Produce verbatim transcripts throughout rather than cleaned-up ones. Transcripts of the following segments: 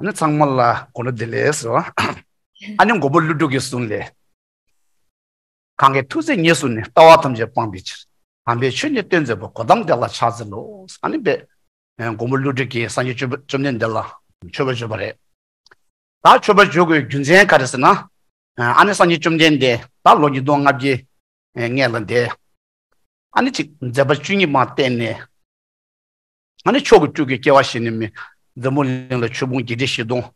ནི་ཚང་མ་ལ་དགོང་དྲོ་བདེ་ལེགས་ཟེར་བ། ཨ་ནི་མགོན་པོ་ཀླུ་སྒྲུབ་ཀྱི་གསུང་ལས། གང་གིས་ཐུགས་བརྩེ་ཉེར་བཟུང་ནས། ལྟ་བ་ཐམས་ཅད་སྤང་བའི་ཕྱིར། དམ་པའི་ཆོས་ཉིད་སྟོན་མཛད་པ། གོ་ཏམ་དེ་ལ་ཕྱག་འཚལ་ལོ། ཨ་ནི་པས་མགོན་པོ་ཀླུ་སྒྲུབ་ཀྱིས་སངས་རྒྱས་བཅོམ་ལྡན་འདས་ལ་མཆོད་པ་བརྗོད་པ་རེད། ད་མཆོད་པ་བརྗོད་དགོས་རྒྱུ་མཚན་ག་རེ་ཟེར་ན། ཨ་ནི་སངས་རྒྱས་བཅོམ་ལྡན་འདས་ད་ལོ་ཉིས་སྟོང་ལྔ་བརྒྱའི་སྔས་ལ་འདས། ཨ་ནི་ཅིག་མཛད་པ་བཅུ་གཉིས་མ་བསྟན་ནས། ཨ་ནི་མཆོག་གི་སྤྲུལ་སྐུའི་སྐྱེ་བ་བཞེས་ནས་མི་འཛམ་བུ་གླིང་ལ་ཆོས་ཕུང་བརྒྱད་ཁྲི་བཞི་སྟོང་།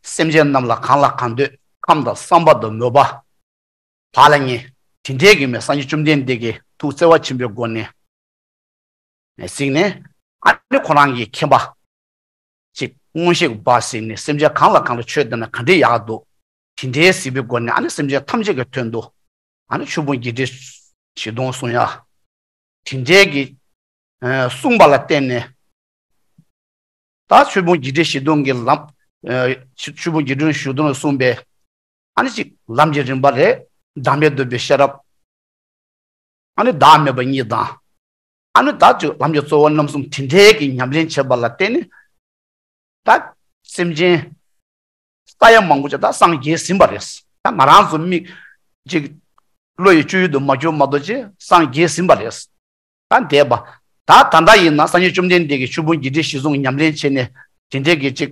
སེམས་ཅན་རྣམས་ལ་གང་ལ་གང་འདོད་ཁམས་དང་བསམ་པ་དང་མོས་པ་བག་ལ་ཉལ། དེ་འདྲའི་གི་མི་སངས་རྒྱས་བཅོམ་ལྡན་འདས་ཀྱི་ཐུགས་བརྩེ་བ་ཆེན་པོའི་སྒོ་ནས་གཟིགས་ནས། ཨ་ནི་ཁོ་རང་གི་མཁྱེན་པ་ཅིག་མངོན་ཤེས་ཀྱི་འབར་ཟིན་ནས། སེམས་ཅན་གང་ལ་གང་ལ་ཆོས་བསྟན་ན་ག་འདྲའི་ཡག་འདུག་དེ་འདྲའི་གཟིགས་པའི་སྒོ་ནས། ཨ་ནི་སེམས་ཅན་ཐམས་ཅད་ཀྱི་དོན་དུ་ཨ་ནི་ཆོས་ཕུང་བརྒྱད་ཁྲི་བཞི་སྟོང་གསུང་ཡ། དེ་འདྲའི་གི་ཨ་གསུངས་པ་ལ་བརྟེན་ནས། ད་ཆོས་ཕུང་བརྒྱད་ཁྲི་བཞི་སྟོང་གི་ལམ། ཨ་ཆོས་ཆོས་ཕུང་བརྒྱད་ཁྲི་བཞི་སྟོང་ལ་གསུངས་པའི་ཨ་ནི་ཅིག་ལམ་གྱི་རིམ་པ་རེད། བདག་མེད་རྟོགས་པའི་ཤེས་རབ། ཨ་ནི་བདག་མེད་པ་གཉིས་དང་། ཨ་ནི་ད་ཅིག་ལམ་གྱི་གཙོ་བོ་རྣམ་གསུམ་དེ་འདྲའི་གི་ཉམས་ལེན་བྱས་པ་ལ་བརྟེན་ནས། ད་སེམས་ཅན་ས་ཡ་མང་པོ་ཅིག་ད་སངས་རྒྱས་ཟིན་པ་རེད། ད་ང་རང་ཚོ་མིག་ཅིག་བློ་ཡི་སྤྱོད་ཡུལ་དུ་མ་གྱུར་མ་གཏོགས་ཅིག་སངས་རྒྱས་ཟིན་པ་རེད། ད་འདས་པ། ད་ད་ལྟ་ཡིན་ན་སངས་རྒྱས་བཅོམ་ལྡན་འདས་ཀྱིས་ཆོས་ཕུང་བརྒྱད་ཁྲི་བཞི་སྟོང་ཉམས་ལེན་བྱས་ནས། དེ་འདྲའི་གི་ཅིག་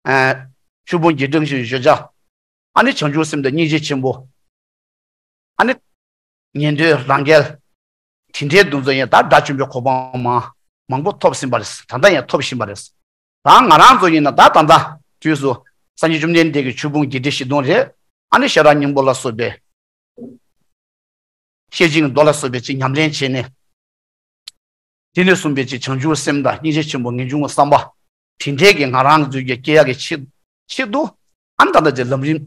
ཨ་ཆོས་ཕུང་བརྒྱད་ཁྲི་བཞི་སྟོང་བརྗོད་བྱ། ཨ་ནི་བྱང་ཆུབ་སེམས་དང་སྙིང་རྗེ་ཆེན་པོ། ཨ་ནི་ཉན་ཐོས་རང་རྒྱལ། དེ་འདྲའི་དུས་ཚོད་ཡིན། ད་དགྲ་བཅོམ་པའི་གོ་འཕང་མ་མང་པོ་ཐོབ་ཟིན་པ་རེད། ད་ལྟ་ཡང་ཐོབ་བཞིན་པ་རེད། ད་ང་རང་ཚོ་ཡིན་ན་ད་ད་ལྟ་དུས་སུ་སངས་རྒྱས་བཅོམ་ལྡན་འདས་ཀྱི་ཆོས་ཕུང་བརྒྱད་ཁྲི་བཞི་སྟོང་རེད། ཨ་ནི་ཤེས་རབ་སྙིང་པོ་ལ་སོགས་པའི། ཤེར་ཕྱིན་མདོ་ལ་སོགས་པའི་ཅིག་ཉམས་ལེན་བྱས་ནས། དེ་ནས་གསུངས་པའི་ཅིག་བྱང་ཆུབ་སེམས་དང་སྙིང་རྗེ་ཆེན་པོ་ངེས་འབྱུང་གི་བསམ་པ། དེ་འདྲའི་གི་ང་རང་ཚོའི་གི་སྐྱེ་ཡག་གི་ཆེད་ཆེད་དུ། ཨ་ནི་ད་ལྟ་ཅིག་ལམ་རིམ་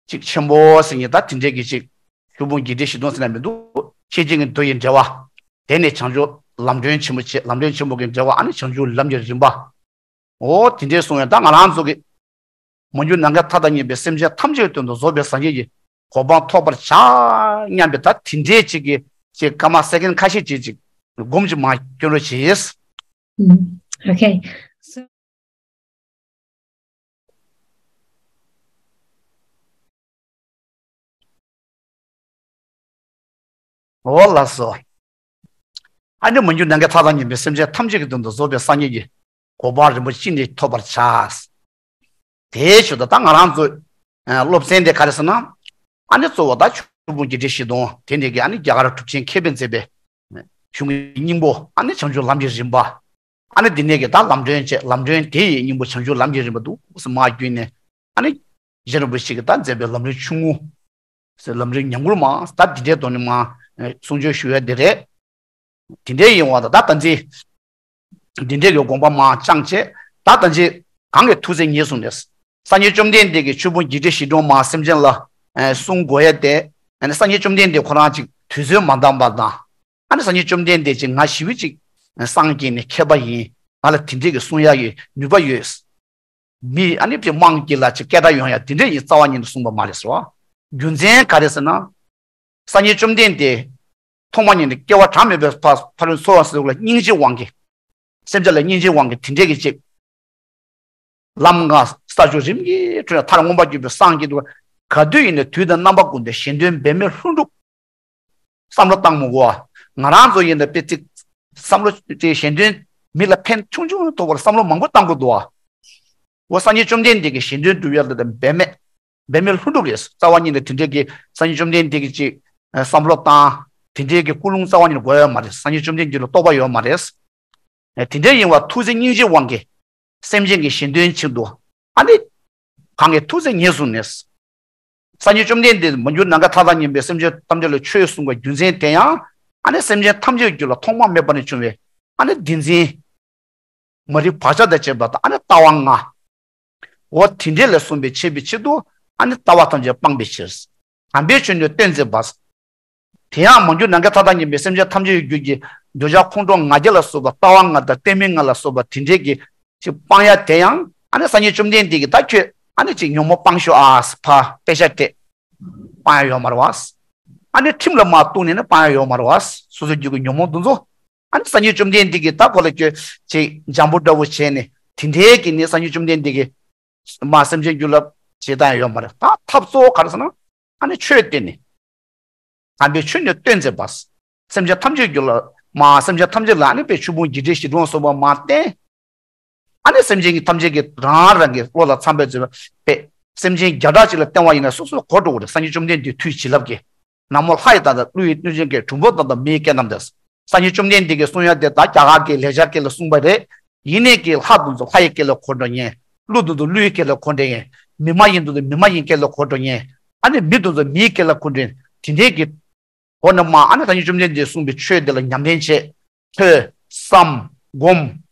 ཅིག་ཆེན་པོ་ཟེར་མཁན་ད་དེ་འདྲའི་གི་ཅིག་ཆོས་ཕུང་བརྒྱད་ཁྲི་བཞི་སྟོང་ཟེར་ན་མི་འདུག་ཤེར་ཕྱིན་གྱི་མདོ་ཡི་འགྲེལ་བ། དེ་ནས་བྱང་ཆུབ་ལམ་སྒྲོན་ཆེན་པོ་ཆེ། ལམ་སྒྲོན་ཆེན་པོ་གི་འགྲེལ་བ། ཨ་ནི་བྱང་ཆུབ་ལམ་གྱི་རིམ་པ། འོ་དེ་འདྲའི་གསུང་ཡང་ད་ང་རང་ཚོ་གི་མ་གྱུར་ནམ་མཁའི་མཐའ་དང་མཉམ་པའི་སེམས་ཅན་ཐམས་ཅད་ཀྱི་དོན་དུ་རྫོགས་པའི་སངས་རྒྱས་ཀྱི་གོ་འཕང་ཐོབ་པར་བྱ་སྙམ་པའི་ད་དེ་འདྲའི་ཅིག་གི་ཅིག་སྐར་མ་སེ་ཀན་ཁ་ཤས་ཅིག་ཅིག་སྒོམ་ཅིག་མར་སྐྱོན་རོགས་བྱེད། ཨུམ། Okay. So འོ་ལགས་སོ། ཨ་ནི་མ་གྱུར་ནམ་མཁའི་མཐའ་དང་མཉམ་པའི་སེམས་ཅན་ཐམས་ཅད་ཀྱི་དོན་དུ་རྫོགས་པའི་སངས་རྒྱས་ཀྱི་གོ་འཕང་རིན་པོ་ཆེ་ཅི་ནས་ཐོབ་པར་བྱ། དེའི་ཆེད་དུ་ད་ང་རང་ཚོ་ཨ་སློབ་ཚན་དེ་ག་རེ་ཟེར་ན། ཨ་ནི་གཙོ་བོ་ད་ཆོས་ཕུང་བརྒྱད་ཁྲི་བཞི་སྟོང་དེ་འདྲའི་གི། ཨ་ནི་རྒྱ་གར་གྲུབ་ཆེན་མཁས་པས་མཛད་པའི་གཞུང་གི་སྙིང་པོ། ཨ་ནི་བྱང་ཆུབ་ལམ་གྱི་རིམ་པ། ཨ་ནི་འདི་ནས་ཀྱི་ད་ལམ་སྒྲོན་བཅས། ལམ་སྒྲོན་དེ་ཡི་སྙིང་པོ་བྱང་ཆུབ་ལམ་གྱི་རིམ་པ་འདུག་སེ་མར་བརྒྱུད་ནས། ཨ་ནི་རྗེ་རིན་པོ་ཆེ་གིས་ད་མཛད་པའི་ལམ་རིམ་ཆུང་ངུ་ཟེར། ལམ་རིམ་ཉམས་མགུར་མ་ད་འདི་འདྲའི་དོན་ནི་མ་གསུང་ཆོས་ཞུ་ཡ་འདི་རེད། དེ་འདྲའི་ཡིན་བ་ད་ད་ལྟ་འདི་འདི་འདྲའི་གི་དགོངས་པ་མ་བཅངས་བྱས། ད་ལྟ་འདི་གང་གི་ཐུགས་བརྩེ་ཉེར་བཟུང་ནས། སངས་རྒྱས་བཅོམ་ལྡན་འདས་ཀྱིས་ཆོས་ཕུང་བརྒྱད་ཁྲི་བཞི་སྟོང་མ་སེམས་ཅན་ལ་གསུང་དགོས་ཡ་དེ། ཨ་ནི་སངས་རྒྱས་བཅོམ་ལྡན་འདས་ཁོ་རང་ཅིག་དུས་ཚོད་མ་འདང་པ་དང་། ཨ་ནི་སངས་རྒྱས་བཅོམ་ལྡན་འདས་ཀྱིས་ང་ཞེ་པོ་ཅིག་སངས་རྒྱས་ནས་མཁས་པ་ཡིན། ང་ལ་དེ་འདྲའི་གི་གསུང་ཡག་གི་ནུས་པ་ཡོད། མི་ཨ་ནི་དེ་དམངས་ཀྱི་ལ་ཅིག་སྐད་གྲགས་ཡོང་ཡག་དེ་འདྲ་ཡིན་རྩ་བ་ཉིད་ནས་གསུངས་པ་མ་རེད་ཟེར་བ། རྒྱུ་མཚན་ག་རེ་ཟེར་ན། སངས་རྒྱས་བཅོམ་ལྡན་འདས་ཐོག་མ་ཉིད་ནས་སྐྱེ་བ་གྲངས་མེད་པའི་ཕ་ཕ་རོལ་འཚོ་བ་ཟེར་བ་ལ་སྙིང་རྗེའི་དབང་གིས། སེམས་ཅན་ལ་སྙིང་རྗེའི་དབང་གིས་དེ་འདྲའི་གི་ཅིག་ལམ་ལྔ་ས་བཅུ་རིམ་གྱིས་བགྲོད་ནས་མཐར་མངོན་པར་གྱུར་པའི་སངས་རྒྱས་འདུག་ག་དུས་ཡིན་ན་དུས་དང་རྣམ་པ་ཀུན་ཏུ་གཞན་དོན་འབད་མེད་ལྷུན་གྲུབ། བསམ་བློ་བཏང་མི་དགོས་པ། ང་རང་ཚོ་ཡིན་ན་དཔེ་ཅིག་བསམ་བློ་དེ་གཞན་དོན་མི་ལ་ཕན་ཆུང་ཆུང་ཐོགས་པར་བསམ་བློ་མང་པོ་བཏང་དགོས་འདུག་བ། འོ་སངས་རྒྱས་བཅོམ་ལྡན་འདས་ཀྱིས་གཞན་དོན་སྒྲུབ་ཡ་ལ་འབད་མེད། འབད་མེད་ལྷུན་གྲུབ་རེད། རྩ་བ་ཉིད་ནས་དེ་འདྲའི་གི་སངས་རྒྱས་བཅོམ་ལྡན་འདས་ཀྱི་ཅིག་བསམ་བློ་བཏང་། དེ་འདྲའི་གི་ཀུན་སློང་རྩ་བ་ཉིད་ནས་དགོས་ཡ་མ་རེད། སངས་རྒྱས་བཅོམ་ལྡན་འདས་ལ་རྟོགས་པ་ཡོད་མ་རེད། དེ་འདྲ་ཡིན་བ་ཐུགས་བརྩེ་སྙིང་རྗེའི་དབང་གིས་སེམས་ཅན་གྱི་གཞན་དོན་ཆེད་དུ། ཨ་ནི་གང་གི་ཐུགས་བརྩེ་ཉེར་བཟུང་ནས། སངས་རྒྱས་བཅོམ་ལྡན་འདས་མ་གྱུར་ནམ་མཁའི་མཐའ་དང་མཉམ་པའི་སེམས་ཅན་ཐམས་ཅད་ལ་ཆོས་གསུངས་པའི་རྒྱུ་མཚན་དེ་ཡང་། ཨ་ནི་སེམས་ཅན་ཐམས་ཅད་ཀྱི་རྒྱུད་ལ་ཐོག་མ་མེད་པ་ནས་བྱུང་བའི་ཨ་ནི་བདེན་འཛིན། མ་རིག་བག་ཆགས་དང་བཅས་པ་དང་། ཨ་ནི་ལྟ་བ་ལྔ། འོ་དེ་འདྲ་ལས་བསྲུང་བའི་ཆེད་པའི་ཆེད་དུ། ཨ་ནི་ལྟ་བ་ཐམས་ཅད་སྤང་བའི་ཕྱིར། དམ་པའི་ཆོས་ནི་སྟོན་མཛད་པ། དེ་ཡང་མ་གྱུར་ནམ་མཁའི་མཐའ་དང་མཉམ་པའི་སེམས་ཅན་ཐམས་ཅད་ཀྱི་རྒྱུད་ཀྱི་འདོད་ཆགས་ཁོང་ཁྲོ་ང་རྒྱལ་ལ་སོགས་པ། ལྟ་བ་ལྔ་དང་རྟེན་མེད་ལྔ་ལ་སོགས་པ་དེ་འདྲའི་གི་ཅིག་སྤང་ཡ་དེ་ཡང་། ཨ་ནི་སངས་རྒྱས་བཅོམ་ལྡན་འདས་ཀྱིས་ད་ཁྱོད་ཨ་ནི་ཅིག་ཉོན་མོངས་སྤང་ཤོག་ཨ་ཟེར་ཕར་དཔེ་ཆ་སྤྲད། སྤང་ཡ་ཡོད་མ་རེད་བ། ཨ་ནི་ཁྲིམས་ལ་མར་གཏུགས་ནས་ནི་སྤང་ཡ་ཡོད་མ་རེད་བ། སོ་སོའི་རྒྱུད་ཀྱི་ཉོན་མོངས་འདི་ཚོ། ཨ་ནི་སངས་རྒྱས་བཅོམ་ལྡན་འདས་ཀྱིས་ད་ཁོ་ལ་ཁྱོད་ཅིག་འཇམ་པོ་འདྲ་བོ་བྱས་ནས། དེ་འདྲའི་གི་ནི་སངས་རྒྱས་བཅོམ་ལྡན་འདས་ཀྱིས་མ་སེམས་ཅན་རྒྱུད་ལ་བྱེད་སྟངས་ཡོད་མ་རེད། ད་ཐབས་གཙོ་བོ་ག་རེ་ཟེར་ན། ཨ་ནི་ཆོས་བསྟན་ནས། དམ་པའི་ཆོས་ནི་སྟོན་མཛད་པ། སེམས་ཅན་ཐམས་ཅད་རྒྱུད་ལ་མ་སེམས་ཅན་ཐམས་ཅད་ལ་ཨ་ནི་དཔེ་ཆོས་ཕུང་བརྒྱད་ཁྲི་བཞི་སྟོང་གསུངས་པ་མ་བསྟན། ཨ་ནི་སེམས་ཅན་གྱི་ཐམས་ཅད་ཀྱི་རང་རང་གི་བློ་ལ་འཚམ་པའི་བརྩོན་པས་སེམས་ཅན་བརྒྱ་ཕྲག་གཅིག་ལ་བསྟན་པ་ཡིན་ན་སོ་སོ་གོ་འགྲོ་གི་རེད། སངས་རྒྱས་བཅོམ་ལྡན་འདས་མཐུའི་བྱིན་རླབས་ཀྱིས། ན་མོ་ལྷ་ཡི་དང་། ཀླུ་ཡི་གནོད་སྦྱིན་སྐད། གྲུལ་བུམ་དང་། མི་ཡི་སྐད་རྣམས་ཏེ། སངས་རྒྱས་བཅོམ་ལྡན་འདས་ཀྱིས་གསུང་ཡ་དེ་ད་རྒྱ་གར་གྱི་ལེགས་སྦྱར་སྐད་ལ་གསུངས་པ་རེད། ཡིན་ནའི་གི་ལྷ་དེ་ཚོ་ལྷ་ཡི་སྐད་ལ་གོ་འགྲོ་མཁན། ཀླུ་དེ་ཚོ་ཀླུ་ཡི་སྐད་ལ་གོ་འགྲོ་མཁན། མི་མ་ཡིན་དེ་ཚོ་མི་མ་ཡིན་སྐད་ལ་གོ་འགྲོ་མཁན། ཨ་ནི་མི་དེ་ཚོ་མིའི་སྐད་ལ་གོ་འགྲོ་མཁན། དེ་འདྲའི་གི་འོ་ན་མ་ཨ་ནི་སངས་རྒྱས་བཅོམ་ལྡན་འདས་གསུངས་པའི་ཆོས་འདི་ལ་ཉམས་ལེན་བྱེད། ཐོས། བསམ། སྒོམ།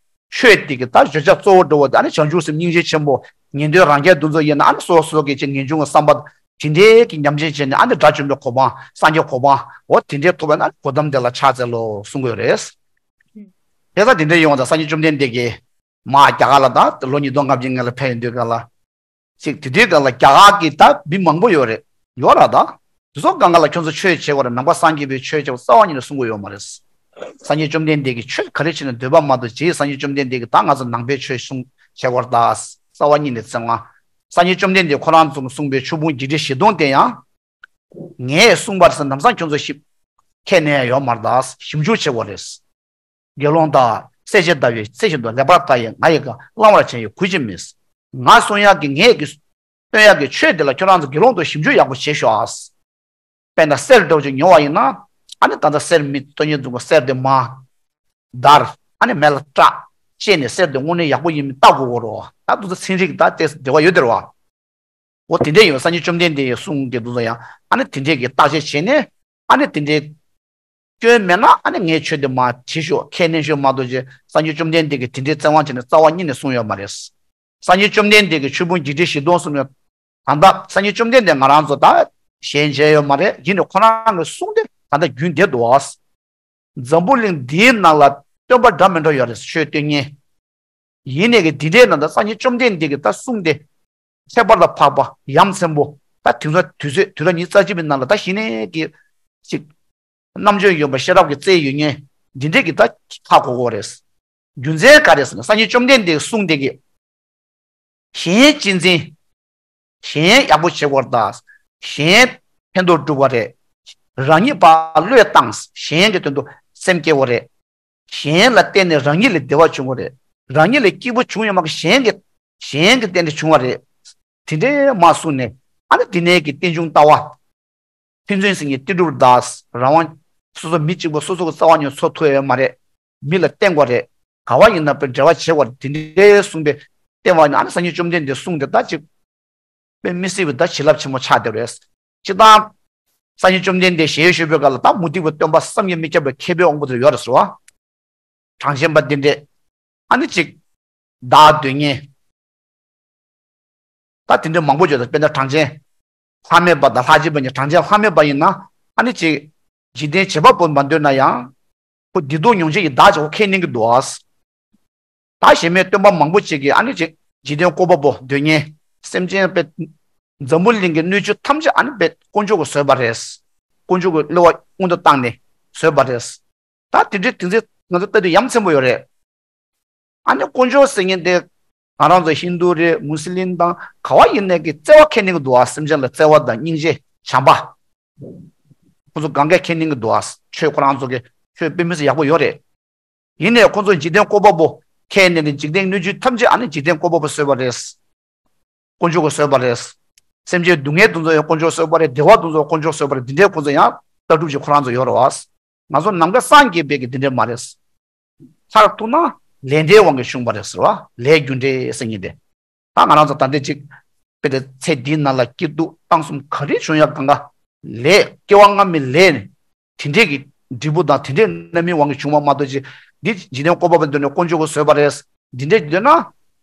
ཆོས་འདི་གི་ད་བརྗོད་བྱ་གཙོ་བོ་འགྲོ་བ་དེ་ཨ་ནི་བྱང་ཆུབ་སེམས་སྙིང་རྗེ་ཆེན་པོ། ཉན་ཐོས་རང་རྒྱལ་འདི་ཚོ་ཡིན་ན་ཨ་ནི་སོ་སོ་གི་ཅིག་ངེས་འབྱུང་གི་བསམ་པ་དེ་འདྲའི་གི་ཉམས་ལེན་བྱས་ནས་ཨ་ནི་དགྲ་བཅོམ་པའི་གོ་འཕང་སངས་རྒྱས་གོ་འཕང་འོ་དེ་འདྲའི་ཐོབ་པ་ན་གོ་ཏམ་དེ་ལ་ཕྱག་འཚལ་ལོ་གསུང་གི་ཡོད་རེད། དེ་ལྟར་དེ་འདྲའི་ཡོང་བ་དང་སངས་རྒྱས་བཅོམ་ལྡན་འདས་ཀྱིས་མ་རྒྱ་གར་ལ་ད་ལོ་ཉིས་སྟོང་ལྔ་བརྒྱ་ལྔ་ལ་ཕེབས་ཡོང་དུས་ག་ལ། ཅིག་དེ་དུས་ག་ལ་རྒྱ་གར་གྱི་ད་མི་མང་པོ་ཡོད་རེད། ཡོད་ར་ད། དེ་ཚོ་གང་ག་ལ་ཁྱོད་ཚོ་ཆོས་བྱེད་དགོས་རེད། ནང་པ་སངས་རྒྱས་པའི་ཆོས་བྱེད་པ་རྩ་བ་ཉིད་ནས་གསུང་གི་ཡོད་མ་རེད། སངས་རྒྱས་བཅོམ་ལྡན་འདས་ཀྱིས་ཆོས་ག་རེ་བྱེད་ན་འདོད་པ་མ་གཏོགས་རྗེས་སངས་རྒྱས་བཅོམ་ལྡན་འདས་ཀྱིས་ད་ང་ཚོ་ནང་པའི་ཆོས་གསུང་བྱེད་དགོས་རེད་ད། རྩ་བ་ཉིད་ནས་བཙན་དབང་། སངས་རྒྱས་བཅོམ་ལྡན་འདས་ཁོ་རང་ཚོ་གསུངས་པའི་ཆོས་ཕུང་བརྒྱད་ཁྲི་བཞི་སྟོང་དེ་ཡང་། ངས་གསུངས་པ་རེད་ཟེར་ལམ་སང་ཁྱོད་ཚོ་ཞིབ་ཁས་ལེན་ཡ་ཡོད་མ་རེད་ད། ཞིབ་འཇུག་བྱེད་དགོས་རེད། དགེ་སློང་དག། གསལ་བྱེད་ཟླ་བའི་ཚེ་བཞིན་དུ། ལེགས་པར་བལྟ་ཡི་ང་ཡི་བཀའ། བླང་བར་བྱ་ཡི་གུས་ཀྱིས་མིན། ང་གསུང་ཡག་གི་ངས་ཀྱི་སྟོན་ཡག་གི་ཆོས་འདི་ལ་ཁྱོད་རང་ཚོ་དགེ་སློང་ཚོ་ཞིབ་འཇུག་ཡག་པོ་བྱེད་ཤོག་ཨ། དཔེར་ན་གསེར་འདྲ་བོ་ཅིག་ཉོ་བ་ཡིན་ན། ཨ་ནི་ད་ལྟ་གསེར་མི་སྟོན་མཁན་ཚོ་གིས་གསེར་དེ་མར་བརྡར། ཨ་ནི་མེ་ལ་སྲེག་བྱས་ནས་གསེར་དེ་དངོས་གནས་ཡག་པོ་ཡིན་མིན་བལྟ་དགོས་ཀྱི་རེད་བ། ད་དེ་ཚོ་ཚན་རིག་དང་དེ་འབྲེལ་བ་ཡོད་དེ་རེད་བ། འོ་དེ་འདྲ་ཡོད། སངས་རྒྱས་བཅོམ་ལྡན་འདས་ཀྱི་གསུང་གི་འདུག་ཚོ་ཡང་ཨ་ནི་དེ་འདྲས་ཀྱི་བརྟག་དཔྱད་བྱས་ནས་ཨ་ནི་དེ་འདྲས་སྐྱོན་མེད་ན་ཨ་ནི་ངས་ཆོས་དེ་མར་བྲིས་ཤོག་ཁས་ལེན་ཤོག་མ་གཏོགས་ཅེས་སངས་རྒྱས་བཅོམ་ལྡན་འདས་ཀྱིས་དེ་འདྲས་བཙན་དབང་བྱས་ནས་རྩ་བ་ཉིད་ནས་གསུངས་ཡོད་མ་རེད། སངས་རྒྱས་བཅོམ་ལྡན་འདས་ཀྱིས་ཆོས་ཕུང་བརྒྱད་ཁྲི་བཞི་སྟོང་གསུངས་ཡོད། ད་ལྟ་སངས་རྒྱས་བཅོམ་ལྡན་འདས་ང་རང་ཚོ་ད་ཞལ་མཇལ་ཡོད་མ་རེད། ཡིན་ནའི་ཁོ་རང་གི་གསུང་དེ་ད་ལྟ་རྒྱུན་བསྡད་འདུག་ཨ། འཛམ་བུ་གླིང་འདིའི་ནང་ལ་སྟོན་པ་འདྲ་མི་འདྲ་ཡོད་རེད། ཆོས་སྟོན་མཁན། ཡིན་ནའི་གི་འདི་འདྲའི་ནང་དུ་སངས་རྒྱས་བཅོམ་ལྡན་འདས་ཀྱི་ད་གསུང་དེ་ཁྱད་པར་དུ་འཕགས་པ་ཡ་མཚན་པོ། ད་དེང་སང་དུས་ཚོད་དུས་རབས་ཉི་ཤུ་རྩ་གཅིག་པའི་ནང་ལ་ད་གཞི་ནས་ཀྱི་ཅིག་རྣམ་དཔྱོད་ཡོད་པ་ཤེས་རབ་ཀྱི་རྩལ་ཡོད་མཁན་འདི་འདྲས་ཀྱི་ད་ཧ་གོ་གོ་རེད། རྒྱུ་མཚན་ག་རེ་ཟེར་ན་སངས་རྒྱས་བཅོམ་ལྡན་འདས་ཀྱི་གསུང་དེ་གི་གཞན་གཅེས་འཛིན། གཞན་ཡག་པོ་བྱེད་དགོས་རེད་ད། གཞན་ཕན་ཐོགས་སྒྲུབ་པ་རེད། རང་ཉིད་ཕར་བློས་བཏང་། གཞན་གྱི་དོན་དུ་སེམས་བསྐྱེད་དགོས་རེད། གཞན་ལ་བརྟེན་ནས་རང་ཉིད་ལ་བདེ་བ་བྱུང་བ་རེད། རང་ཉིད་ལ་སྐྱིད་པོ་བྱུང་ཡོད་མ་གཞི་གཞན་གྱི་གཞན་གྱི་བརྟེན་ནས་བྱུང་བ་རེད། དེ་འདྲའི་མ་གསུངས་ནས་ཨ་ནི་དེ་ནས་ཀྱི་རྟེན་འབྱུང་ལྟ་བ། ཕན་ཚུན་ཟེར་མཁན་ཏི་སྒྲུབ་དང་རང་དབང་། སོ་སོ་མི་གཅིག་པ་སོ་སོ་གི་རྩ་བ་ཉིད་འཚོ་ཐུབ་ཡོད་མ་རེད། མི་ལ་བརྟེན་དགོས་རེད། ག་བ་ཡིན་ན་དཔེ་འབྲེལ་བ་བྱེད་དགོས་རེད། དེ་འདྲའི་གསུངས་པའི་བསྟན་པ་ནི་ཨ་ནི་སངས་རྒྱས་བཅོམ་ལྡན་འདས་གསུང་དེ་ད་ཅིག་དཔེ་མི་སྲིད་པའི་ད་བྱིན་རླབས་ཆེན་པོ་ཆགས་བསྡད་རེད། སྤྱིར་བཏང་སངས་རྒྱས་བཅོམ་ལྡན་འདས་ཞལ་བཞུགས་པའི་སྐབས་ལ་ད་མུ་སྟེགས་པའི་སྟོན་པ་བསམ་གྱིས་མི་ཁྱབ་པའི་མཁས་པའི་དབང་པོ་དེ་ཡོད་རེད་ཟེར་བ། གྲངས་ཅན་པ་འདི་འདྲས། ཨ་ནི་ཅིག་བདག་འདོད་མཁན། ད་དེ་འདྲས་མང་པོ་ཡོད་དེ། དཔེར་ན་གྲངས་ཅན། ལྷ་མེད་པ་དང་ལྷ་བྱེད་པ་གཉིས། གྲངས་ཅན་ལྷ་མེད་པ་ཡིན་ན་ཨ་ནི་ཅིག་འཇིག་རྟེན་བྱེད་པ་པོ་མ་འདོད་ན་ཡང་། ཁོ་བདེ་སྡུག་མྱོང་བྱེད་ཀྱི་བདག་ཅིག་ཁོ་ཁས་ལེན་གྱི་འདུག་ཨ། ད་གཞན་མའི་སྟོན་པ་མང་པོ་ཅིག་གིས་ཨ་ནི་ཅིག་འཇིག་རྟེན་བཀོད་པ་པོ་འདོད་མཁན། སེམས་ཅན་དཔེ་འཛམ་བུ་གླིང་གི་སྣོད་བཅུད་ཐམས་ཅད་ཨ་ནི་དཔེ་དཀོན་མཆོག་གིས་བཟོས་པ་རེད། དཀོན་མཆོག་གིས་བསླུ་བ་སྔོན་དུ་བཏང་ནས་བཟོས་པ་རེད། ད་དེ་འདྲའི་དེ་ཚོ་ང་ཚོ་ལྟ་དུས་ཡ་མཚན་པོ་ཡོད་རེད། ཨ་ནི་དཀོན་མཆོག་ཟེར་མཁན་དེ་ང་རང་ཚོ་ཧིན་དུ་རེད། མུ་སི་ལིམ་དང་ག་བ་ཡིན་ནའི་གི་བརྩེ་བ་ཁས་ལེན་གྱི་འདུག་ཨ། སེམས་ཅན་ལ་བརྩེ་བ་དང་སྙིང་རྗེ་བྱམས་པ། ཁོ་ཚོ་གང་གས་ཁས་ལེན་གྱི་འདུག་ཨ། ཆོས་ཁོ་རང་ཚོ་གི་ཆོས་དཔེ་མི་སྲིད་ཡག་པོ་ཡོད་རེད། ཡིན་ནའི་ཁོ་ཚོ་འཇིག་རྟེན་བཀོད་པ་པོ་ཁས་ལེན་ནས་འཇིག་རྟེན་སྣོད་བཅུད་ཐམས་ཅད་ཨ་ནི་འཇིག་རྟེན་བཀོད་པ་པོ་བཟོས་པ་རེད། དཀོན་མཆོག་གིས་བཟོས་པ་རེད། སེམས་ཅན་སྡུག་བསྔལ་དེ་ཚོ་ཡང་དཀོན་མཆོག་བཟོས་པ་རེད། བདེ་བ་དེ་ཚོ་དཀོན་མཆོག་བཟོས་པ་རེད། འདི་འདྲའི་ཁོ་ཚོ་ཡང་ལྟ་གྲུབ་ཅིག་ཁོ་རང་ཚོ་ཡོད་རེད་བ། ང་ཚོ་ནམ་མཁའ་སངས་རྒྱས་པའི་གི་འདི་འདྲའི་མ་རེད། མཐར་ཐུག་ན་ལས་འབྲས་དབང་གིས་བྱུང་བ་རེད་ཟེར་བ། ལས་རྒྱུ་འབྲས་ཟེར་མཁན་དེ། ད་ང་རང་ཚོ་ད་ལྟའི་ཅིག་དཔེ་དེ་ཚེ་འདིའི་ནང་ལ་སྐྱིད་སྡུག་སྤང་གསུམ་ག་རེ་བྱུང་ཡག་གང་ག་ལས། སྐྱེ་བ་སྔ་མའི་ལས་ནི་དེ་འདྲས་ཀྱི་འབྲས་བུ་དང་དེ་འདྲས་རྣམ་སྨིན་དབང་གིས་བྱུང་བ་མ་གཏོགས་ཅིག་འདི་འཇིག་རྟེན་བཀོད་པ་པོ་འདི་ནི་དཀོན་མཆོག་གིས་བཟོས་པ་རེད། འདི་འདྲས་འདོད་ན་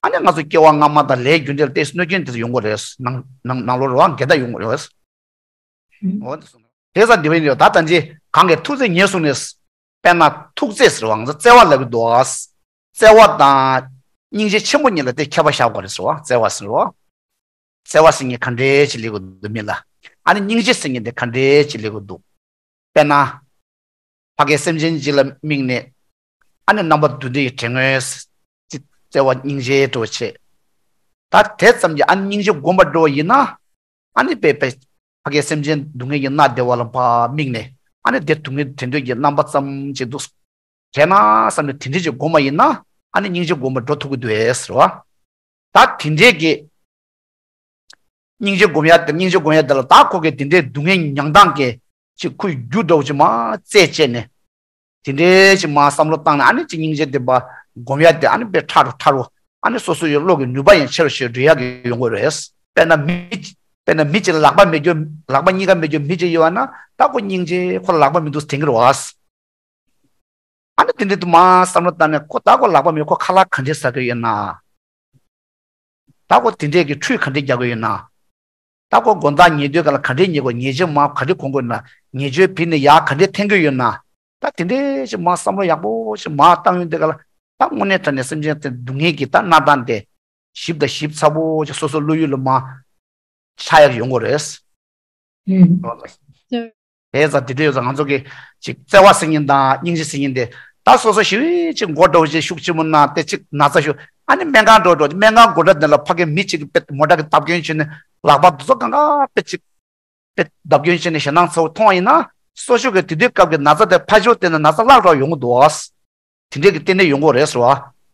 ཨ་ནི་ང་ཚོ་སྐྱེ་བ་སྔ་མ་དང་ལས་རྒྱུ་འབྲས་ལ་བལྟས་གནོད་སྐྱོན་དེ་ཚོ་ཡོང་གི་རེད། ནང་ནང་ནང་ལོགས་རེད་བ། འགལ་ཟླ་ཡོང་གི་རེད། འོ་དེ་སོང་། དེ་ཙམ་འདི་བས་ནི་ད་ལྟ་ཅི་གང་གིས་ཐུགས་བརྩེ་ཉེར་བཟུང་ནས། དཔེར་ན་ཐུགས་བརྩེ་ཟེར་བ་ང་ཚོ་བརྩེ་བ་ལབ་ཀྱི་འདུག་བ། བརྩེ་བ་དང་སྙིང་རྗེ་ཆེན་པོ་གཉིས་ལ་དེ་ཁྱད་པར་བཞག་དགོས་རེད་ཟེར་བ། བརྩེ་བ་ཟེར་བ། བརྩེ་བ་ཟེར་མཁན་ག་འདྲས་ཅིག་སླེབས་ཀྱི་འདུག་མི་ལ། ཨ་ནི་སྙིང་རྗེ་ཟེར་མཁན་དེ་ག་འདྲས་ཅིག་སླེབས་ཀྱི་འདུག་དཔེར་ན། ཕ་གིའི་སེམས་ཅན་ཅིག་ལ་དམིགས་ནས། ཨ་ནི་རྣམ་པ་བདུན་ལྡན་གྱི་དྲན་ངོས་ཅིག་ བརྩེ་བ་སྙིང་རྗེ་འདྲ་བོ་བྱས། ད་དེ་ཙམ་གྱིས་ཨ་ནི་སྙིང་རྗེ་སྒོམ་པ་འདྲ་བོ་ཡིན་ན། ཨ་ནི་དཔེ་དཔེ་ཕ་གིའི་སེམས་ཅན་སྡུག་བསྔལ་གྱིས་མནར་བསྡད་པ་ལ་ཕར་དམིགས་ནས། ཨ་ནི་དེ་སྡུག་བསྔལ་དེ་འདྲ་གི་རྣམ་པ་ཙམ་ཅིག་འདུག་བྱས་ན་བསམ་ནས་དེ་འདྲ་ཅིག་སྒོམ་པ་ཡིན་ན། ཨ་ནི་སྙིང་རྗེ་སྒོམ་པ་འགྲོ་ཐུབ་ཀྱི་འདུག་ཟེར་བ། ད་དེ་འདྲའི་གི་སྙིང་རྗེ་སྒོམ་ཡ་དེ་ལ་ད་ཁོ་གིས་དེ་འདྲའི་སྡུག་བསྔལ་མྱང་སྟངས་ཀྱི་ཅིག་ཁོའི་རྒྱུ་འདྲ་བོ་ཅིག་མར་རྩད་བཅད་ནས། དེ་འདྲའི་ཅིག་མར་བསམ་བློ་བཏང་ནས། ཨ་ནི་ཅིག་སྙིང་རྗེ་དེ་ཕར་སྒོམ་ཡ་དེ་ཨ་ནི་དཔེ་ཕྲ་རུ་ཕྲ་རུ། ཨ་ནི་སོ་སོ་ཡི་བློ་གི་ནུས་པ་ཡང་ཆེ་རུ་ཆེ་རུ་འགྲོ་ཡ་གི་ཡོང་གི་རེད། དཔེར་ན་མི། དཔེར་ན་མི་གཅིག་ལ་ལག་པ་མེད་རྒྱུ། ལག་པ་གཉིས་ཀ་མེད་རྒྱུ་མི་གཅིག་ཡོད་པ་ན། ད་ཁོ་སྙིང་རྗེ་ཁོ་ལ་ལག་པ་མི་འདུག་དྲན་གྱི་རེད་བ། ཨ་ནི་དེ་འདྲའི་དུ་མར་བསམ་བློ་བཏང་ནས། ཁོ་ད་ཁོ་ལག་པ་མེད། ཁོ་ཁ་ལག་ག་འདྲས་ཟ་གི་ཡོད་ན། ད་ཁོ་དེ་འདྲས་ཀྱི་ཁྲུས་ག་འདྲས་རྒྱག་གི་ཡོད་ན། ད་ཁོ་དགོང་དག་ཉལ་དུས་ག་ལ་ག་འདྲས་ཉལ་དགོས། ཉལ་ཆས་མར་ག་འདྲས་གོན་དགོས་ན། ཉལ་ཆས་བུད་ནས་ཡར་ག་འདྲས་འཐེན་གི་ཡོད་ན། ད་དེ་འདྲས་ཞིག་མར་བསམ་བློ་ཡག་པོ་ཞིག་མར་བཏང་ཡོང་དུས་ག་ལ། ད་དངོས་གནས་དྲང་གནས་སེམས་ཅན་དེ་སྡུག་བསྔལ་གྱི་ད་མནར་སྟངས་དེ་ཞིབ་དང་ཞིབ་ཚགས་པོ་ཞིག་སོ་སོ་བློ་ཡུལ་ལ་མར་ཆགས་ཡག་ཡོང་གི་རེད། ཨུམ། དེ་ཙང་དེ་འདྲ་ཡོད་ཙང་ང་ཚོ་གིས་ཅིག་བརྩེ་བ་ཟེར་མཁན་དང་སྙིང་རྗེ་ཟེར་མཁན་དེ། ད་སོ་སོ་ཞི་བའི་ཅིག་མགོ་འདྲ་བོ་ཅིག་ཤུགས་ཆེན་པོ་ན་དེ་ཅིག་ན་ཚ་ཤོར། ཨ་ནི་སྨན་ཁང་འགྲོ་འགྲོ། སྨན་ཁང་སྒོ་འགྲམ་དེ་ལ་ཕ་གིའི་མི་གཅིག་གིས་དཔེ་མོ་ཊ་གིས་བརྡབ་སྐྱོན་བྱས་ནས། ལག་པ་འདུག་ཚོ་གང་ག་དཔེ་ཅིག་དཔེ་བརྡབ་སྐྱོན་བྱས་ནས་ཞེད་སྣང་ཚ་བོ་མཐོང་བ་ཡིན་ན། སོ་ཤོག་གི་དེ་དུས་སྐབས་ཀྱི་ན་ཚ་དེ་ཕར་ཕྱོགས་བལྟས་ན་ན་ཚ་བརླག་འགྲོ་ཡོང་གི་འདུག་བ། དེ་འདྲས་ཀྱི་རྟེན་འབྲེལ་ཡོང་གི་རེད་ཟེར་བ།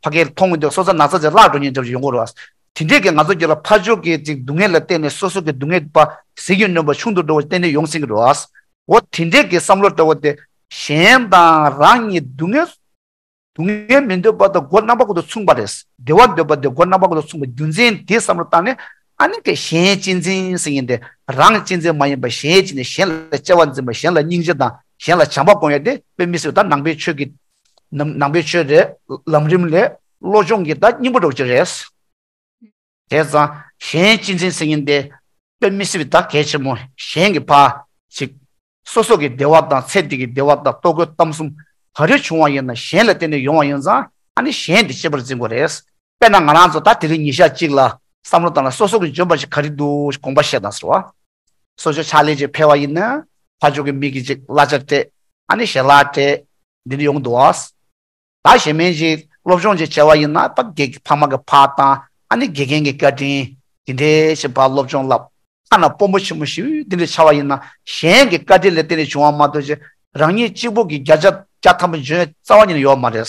ཕ་གིར་མཐོང་གི་འདུག་སོ་སོ་ན་ཚ་ཅིག་བརླག་འགྲོ་མཁན་འདྲ་པོ་ཡོང་གི་རེད་བ། དེ་འདྲས་ཀྱི་ང་ཚོ་རྒྱུད་ལ་ཕར་ཕྱོགས་ཀྱི་ཅིག་སྡུག་བསྔལ་ལ་བརྟེན་ནས་སོ་སོ་གི་སྡུག་བསྔལ་པ་ཟིལ་གྱིས་གནོན་པ་ཆུང་དུ་འགྲོ་བ་རྟེན་འབྲེལ་ཡོང་སྲིད་ཀྱི་རེད་བ། འོ་དེ་འདྲས་ཀྱི་བསམ་བློ་འདྲ་བོ་དེ། གཞན་དང་རང་གཉིས་སྡུག་བསྔལ། སྡུག་བསྔལ་མི་འདོད་པ་དང་སྒོ་རྣམ་པ་ཀུན་ཏུ་མཚུངས་པ་རེད། བདེ་བ་འདོད་པ་དེ་སྒོ་རྣམ་པ་ཀུན་ཏུ་མཚུངས་པ། རྒྱུ་མཚན་དེ་བསམ་བློ་བཏང་ནས། ཨ་ནི་གི་གཞན་གཅེས་འཛིན་ཟེར་མཁན་དེ། རང་གཅེས་འཛིན་མ་ཡིན་པ་གཞན་གཅེས་ནས། གཞན་ལ་བརྩེ་བ་འཛིན་པ། གཞན་ལ་སྙིང་རྗེ་དང་གཞན་ལ་བྱམས་པ་སྒོམ་ཡ་དེ་དཔེ་མི་སྲིད་པ། ད་ནང་པའི་ཆོས་ཀྱི། ནང་ནང་པའི་ཆོས་རེད། ལམ་རིམ་ལས། བློ་སྦྱོང་གི་ད་སྙིང་པོ་འདྲ་པོ་ཅིག་རེད། བྱས་ཙང་གཞན་གཅེས་འཛིན་ཟེར་མཁན་དེ་དཔེ་མི་སྲིད་པའི་ད་གལ་ཆེན་པོ། གཞན་གྱི་ཕར་ཅིག་སོ་སོ་གི་བདེ་བ་དང་ཚེ་འདི་གི་བདེ་བ་དང་ལྟོ་གོས་གཏམ་གསུམ་ག་རེ་བྱུང་བ་ཡིན་ན། གཞན་ལ་བརྟེན་ནས་ཡོང་བ་ཡིན་ཙང་། ཨ་ནི་གཞན་དེ་གཅེས་པར་འཛིན་དགོས་རེད། དཔེར་ན་ང་རང་ཚོ་ད་དེ་རིང་ཉིན་ཞག་གཅིག་ལ་བསམ་བློ་བཏང་ན། སོ་སོ་གི་འཇོན་པ་ཞིག་ག་རེ་འདུག་དགོངས་པ་བཞེས་དང་ཟེར་བ། གསོ་སྦྱོང་ཕྱག་ལས་ཅིག་ཕེབས་པ་ཡིན་ན། ཕར་ཕྱོགས་ཀྱི་མི་གིས་ཅིག་གླ་ཆ་སྤྲད། ཨ་ནི་ཞལ་ལག་སྤྲད། འདི་འདྲ་ཡོང་གི་འདུག་བ། ད་གཞན་མ་ཅིག་སློབ་སྦྱོང་ཅིག་བྱས་པ་ཡིན་ན། ད་དགེ་ཕ་མ་གི་ཕར་བཏང་། ཨ་ནི་དགེ་རྒན་གྱི་བཀའ་དྲིན། དེ་འདྲའི་ཞིག་ཕར་སློབ་སྦྱོང་བསླབ། ཐ་ན་དཔོན་པོ་ཆེན་པོ་ཞིག་འདི་འདྲ་ཆགས་པ་ཡིན་ན། གཞན་གྱི་བཀའ་དྲིན་ལ་བརྟེན་ནས་བྱུང་བ་མ་གཏོགས་ཅིག་རང་ཉིད་གཅིག་པོ་གིས་བརྒྱ་ཆ་བརྒྱ་ཐམ་པ་འཇོན་རྩ་བ་ཉིད་ནས་ཡོད་མ་རེད།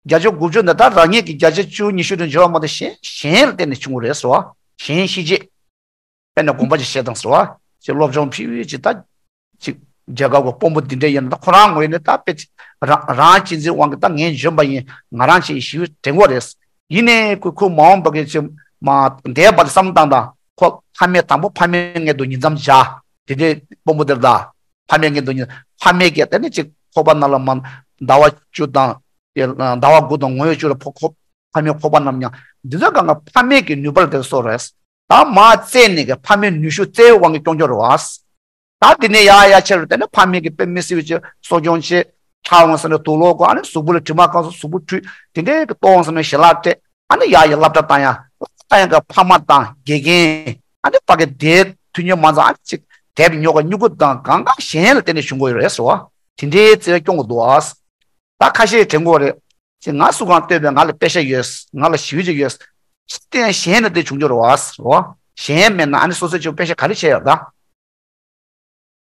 བརྒྱ་ཆ་དགུ་བཅུ་འདི་ད་རང་ཉིད་ཀྱིས་བརྒྱ་ཆ་བཅུ་ཉི་ཤུ་དེ་འཇོན་པ་མ་གཏོགས། གཞན་གཞན་ལ་བརྟེན་ནས་བྱུང་བ་རེད་ཟེར་བ། གཞན་ཤེས་བྱེད། དཔེར་ན་དགོངས་པ་ཅིག་བཞེས་དང་ཟེར་བ། ཅིག་སློབ་སྦྱོང་ཕུལ་བའི་ཅིག་ད་ཅིག་རྒྱལ་ཁབ་ཀྱི་དཔོན་པོ་འདི་འདྲ་ཡིན་ན། ད་ཁོ་རང་ངོས་ནས་ད་དཔེ་ཅིག་རང་རང་གཅེས་འཛིན་དབང་གིས། ད་ངས་འཇོན་པ་ཡིན། ང་རང་ཅིག་ཞི་བའི་དྲན་གོ་རེད། ཡིན་ནའི་ཁོ་ཁོ་མ་འོངས་པ་གི་ཅིག་མ་འདས་པ་ལ་བསམ་བཏང་དང་། ཁོ་ཕ་མས། དང་པོ་ཕ་མའི་མངལ་དུ་ཉིང་མཚམས་བཞག་དེ་འདྲའི་དཔོན་པོ་དེར། ད་ཕ་མའི་མངལ་དུ་ཉིང་། ཕ་མས་ཀྱིས་དེ་ནས་ཅིག་ཁོག་པ་ནང་ལ་མ་ཟླ་བ་བཅུ་དང་། ཟླ་བ་དགུ་དང་ངོ་བོ་བཅུ་ལ་ཕོ་ཁོ་ཕ་མའི་ཁོག་པ་ནང་མྱངས། འདི་ཚོ་གང་ག་ཕ་མའི་གི་ནུས་པ་ལ་དེ་སོགས་རེད། ད་མར་བཙས་ནས་གི་ཕ་མའི་ནུས་ཤུགས་བཙལ་བའི་དབང་གིས་སྐྱོང་རྒྱུ་རེད་བ། ད་དེ་ནས་ཡར་ཡར་ཆེ་རུ། དེ་ནས་ཕ་མས་གི་དཔེ་མི་སྲིད་པའི་ཅིག་གསོ་སྐྱོང་བྱེད། ཐར་འོང་ཟེར་ནས་དུག་ལོག་གོན། ཨ་ནི་གཟུགས་པོ་ལ་དྲི་མ་གང་སོང་། གཟུགས་པོ་འཁྲུད། དེ་འདྲའི་གི་ལྟོ་འོང་ཟེར་ནས་ཞལ་ལག་སྤྲད། ཨ་ནི་ཡར་ཡར་སློབ་གྲྭ་བཏང་ཡ། སློབ་གྲྭ་བཏང་ཡ་གི་ཕ་མ་དང་དགེ་རྒན། ཨ་ནི་ཕ་གི་དེ་མཐུན་མྱོང་མ་ཚང་། ཨ་ནི་ཅིག་དེབ་ཉོ་ག་སྨྱུ་གུ་དང་གང་ག་གཞན་ལ་བརྟེན་ནས་བྱུང་གི་ཡོད་རེད་ཟེར་བ། དེ་འདྲའི་བརྩེ་བས་སྐྱོང་གི་འདུག་ཨ། ད་ཁ་ཤས་དྲན་གོ་རེད། ཅེས་ང་སུ་གང་ལྟོས་པས། ང་ལ་པེ་ཤ་ཡོད། ང་ལ་ཞི་བ་ཅིག་ཡོད། ཅི་སྟེ་གཞན་ལ་དེ་བྱུང་རྒྱུ་རེད་བ། རེད་བ། གཞན་མེད་ན་ཨ་ནི་སོ་སོས་ཅིག་པེ་ཤ་ག་རེ་བྱས་ཡོད་ད།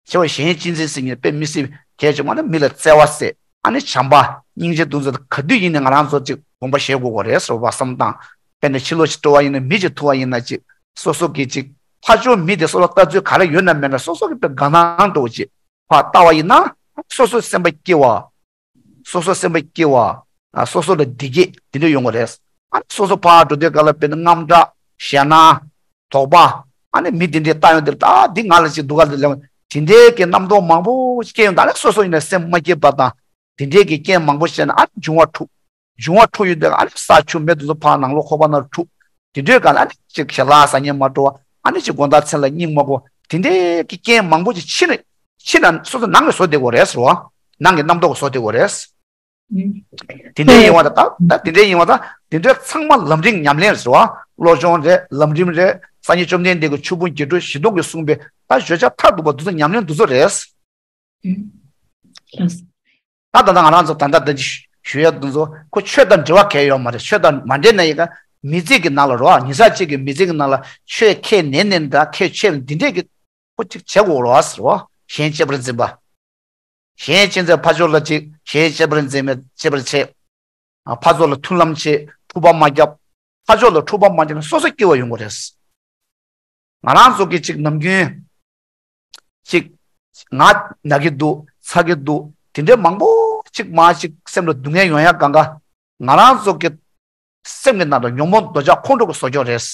བྱས་པ་གཞན་གཅེས་འཛིན་ཟེར་མཁན་དཔེ་མི་སྲིད་གལ་ཆེན་པོ་ནི། མི་ལ་བརྩེ་བ་ཟེར། ཨ་ནི་བྱམས་པ་སྙིང་རྗེ་འདུག་ཟེར། ག་དུས་ཡིན་ནའི་ང་རང་ཚོ་ཅིག་དགོངས་པ་བཞེས་དགོས་པ་རེད་ཟེར་བ་བསམ་སྟངས། དཔེར་ན་ཕྱི་ལོགས་ཤིག་འགྲོ་བ་ཡིན་ན། མི་ཅིག་ཐུག་པ་ཡིན་ན། ཅིག་སོ་སོ་གི་ཅིག་ཕར་ཕྱོགས་མི་དེ་སོ་སོ་ལ་ལྟ་ཚུལ་ག་རེ་ཡོད་ན་མེད་ན། སོ་སོ་གི་དཔེ་དགའ་སྣང་འདྲ་བོ་ཅིག་ཕར་ལྟ་བ་ཡིན་ན། སོ་སོའི་སེམས་པ་སྐྱིད་པ། སོ་སོ་སེམས་པ་སྐྱིད་པ། ཨ། སོ་སོ་ལ་བདེ་སྐྱིད་དེ་འདྲ་ཡོང་གི་རེད། ཨ་ནི་སོ་སོ་ཕར་འགྲོ་དུས་སྒང་ལ་དཔེར་ན་དངངས་སྐྲག། ཞེད་སྣང་། དོགས་པ། ཨ་ནི་མི་དེ་འདྲས་ལྟ་ཡོང་དུས། ད་འདི་ང་ལ་ཅིག་འདུག་ག་ལ་ལབ། དེ་འདྲའི་གི་རྣམ་རྟོག་མང་པོ་ཞིག་སྐྱེ་ཡོང་དུས། ཨ་ནི་སོ་སོ་ཡིན་ན་སེམས་མ་སྐྱིད་པ་དང་། དེ་འདྲའི་གི་རྐྱེན་མང་པོ་བྱས་ན། ཨ་ནི་འབྱུང་བ་འཁྲུག་འབྱུང་བ་འཁྲུག་ཡོང་དུས། ཨ་ནི་ས་ཆུ་མེ་དེ་ཚོ་ཕར་ནང་ལོགས་ཁོག་པ་ནང་འཁྲུག་དེ་འདྲའི་སྒང་ལ་ཨ་ནི་ཅིག་ཞལ་ལག་ཟ་སྙིང་མ་བྲོ་བ། ཨ་ནི་ཅིག་དགོང་དག་མཚན་ལ་སྙིང་མ་དགོས། དེ་འདྲའི་གི་རྐྱེན་མང་པོ་ཅིག་ཕྱི་ནས། ཕྱི་ནས་སོ་སོ་ནང་གི་བཟོ་བསྡད་དགོས་རེད་ཟེར་བ། ནང་གི་རྣམ་རྟོག་གིས་བཟོ་བསྡད་དགོས་རེད། དེ་འདྲའི་ཡིན་པ་དང་། ད་ད་དེ་འདྲའི་ཡིན་པ་དང་། དེ་འདྲའི་ཚང་མ་ལམ་རིམ་ཉམས་ལེན་ཟེར་བ། བློ་སྦྱོང་རེད། ལམ་རིམ་རེད། སངས་རྒྱས་བཅོམ་ལྡན་འདས་ཀྱིས་ཆོས་ཕུང་བརྒྱད་ཁྲི་བཞི་སྟོང་གིས་གསུངས་པའི་ད་བརྗོད་བྱ་མཐར་ཐུག་པ་འདི་ཚོ་ཉམས་ལེན་འདི་ཚོ་རེད། ད་ད་ལྟ་ང་རང་ཚོ་ད་ལྟ་འདི་ ཞུ་ཡ་དེ་ཚོ་ཁོ་ཆོས་དང་འབྲེལ་བ་གང་ཡང་ཡོད་མ་རེད། ཆོས་དང་མ་འབྲེལ་ན་ཡིན་ག་མི་ཚེ་གི་ནང་ལ་རོ། ཉི་ཤུ་རྩ་གཅིག་གི་མི་ཚེ་གི་ནང་ལ་ཆོས་ཁས་ལེན་ནས་འདྲ་ཁས་འཆེ་འདི་འདྲས་ཀྱི་ཁོ་གཅིག་བྱེད་དགོས་རོ་ཟེར་རོ། གཞན་གཅེས་པར་འཛིན་པ། གཞན་གཅེས་འཛིན་ཕར་ཕྱོགས་ལ་གཅིག་གཞན་གཅེས་པར་འཛིན་པའི་གཅེས་པར་བྱེད། ཕར་ཕྱོགས་ལ་མཐུན་ལམ་བྱེད། འཁྲུག་པ་མ་བརྒྱབ། ཕར་ཕྱོགས་ལ་འཁྲུག་པ་མ་བརྒྱབ་ན་སོ་སོ་སྐྱིད་པ་ཡོང་གི་རེད། ང་རང་ཚོ་གི་གཅིག་ནམ་རྒྱུན་གཅིག་ང་ན་གི་འདུག་ཚ་གི་འདུག་དེ་འདྲའི་མང་པོ་གཅིག་མ་གཅིག་སེམས་ལ་སྡུག་བསྔལ་ཡོང་ཡ་གང་ག་ང་རང་ཚོ་གི་སེམས་ཀྱི་ནང་དུ་ཉོན་མོངས་འདོད་ཆགས་ཁོང་ཁྲོ་གི་བཟོ་སྐྱོན་རེད།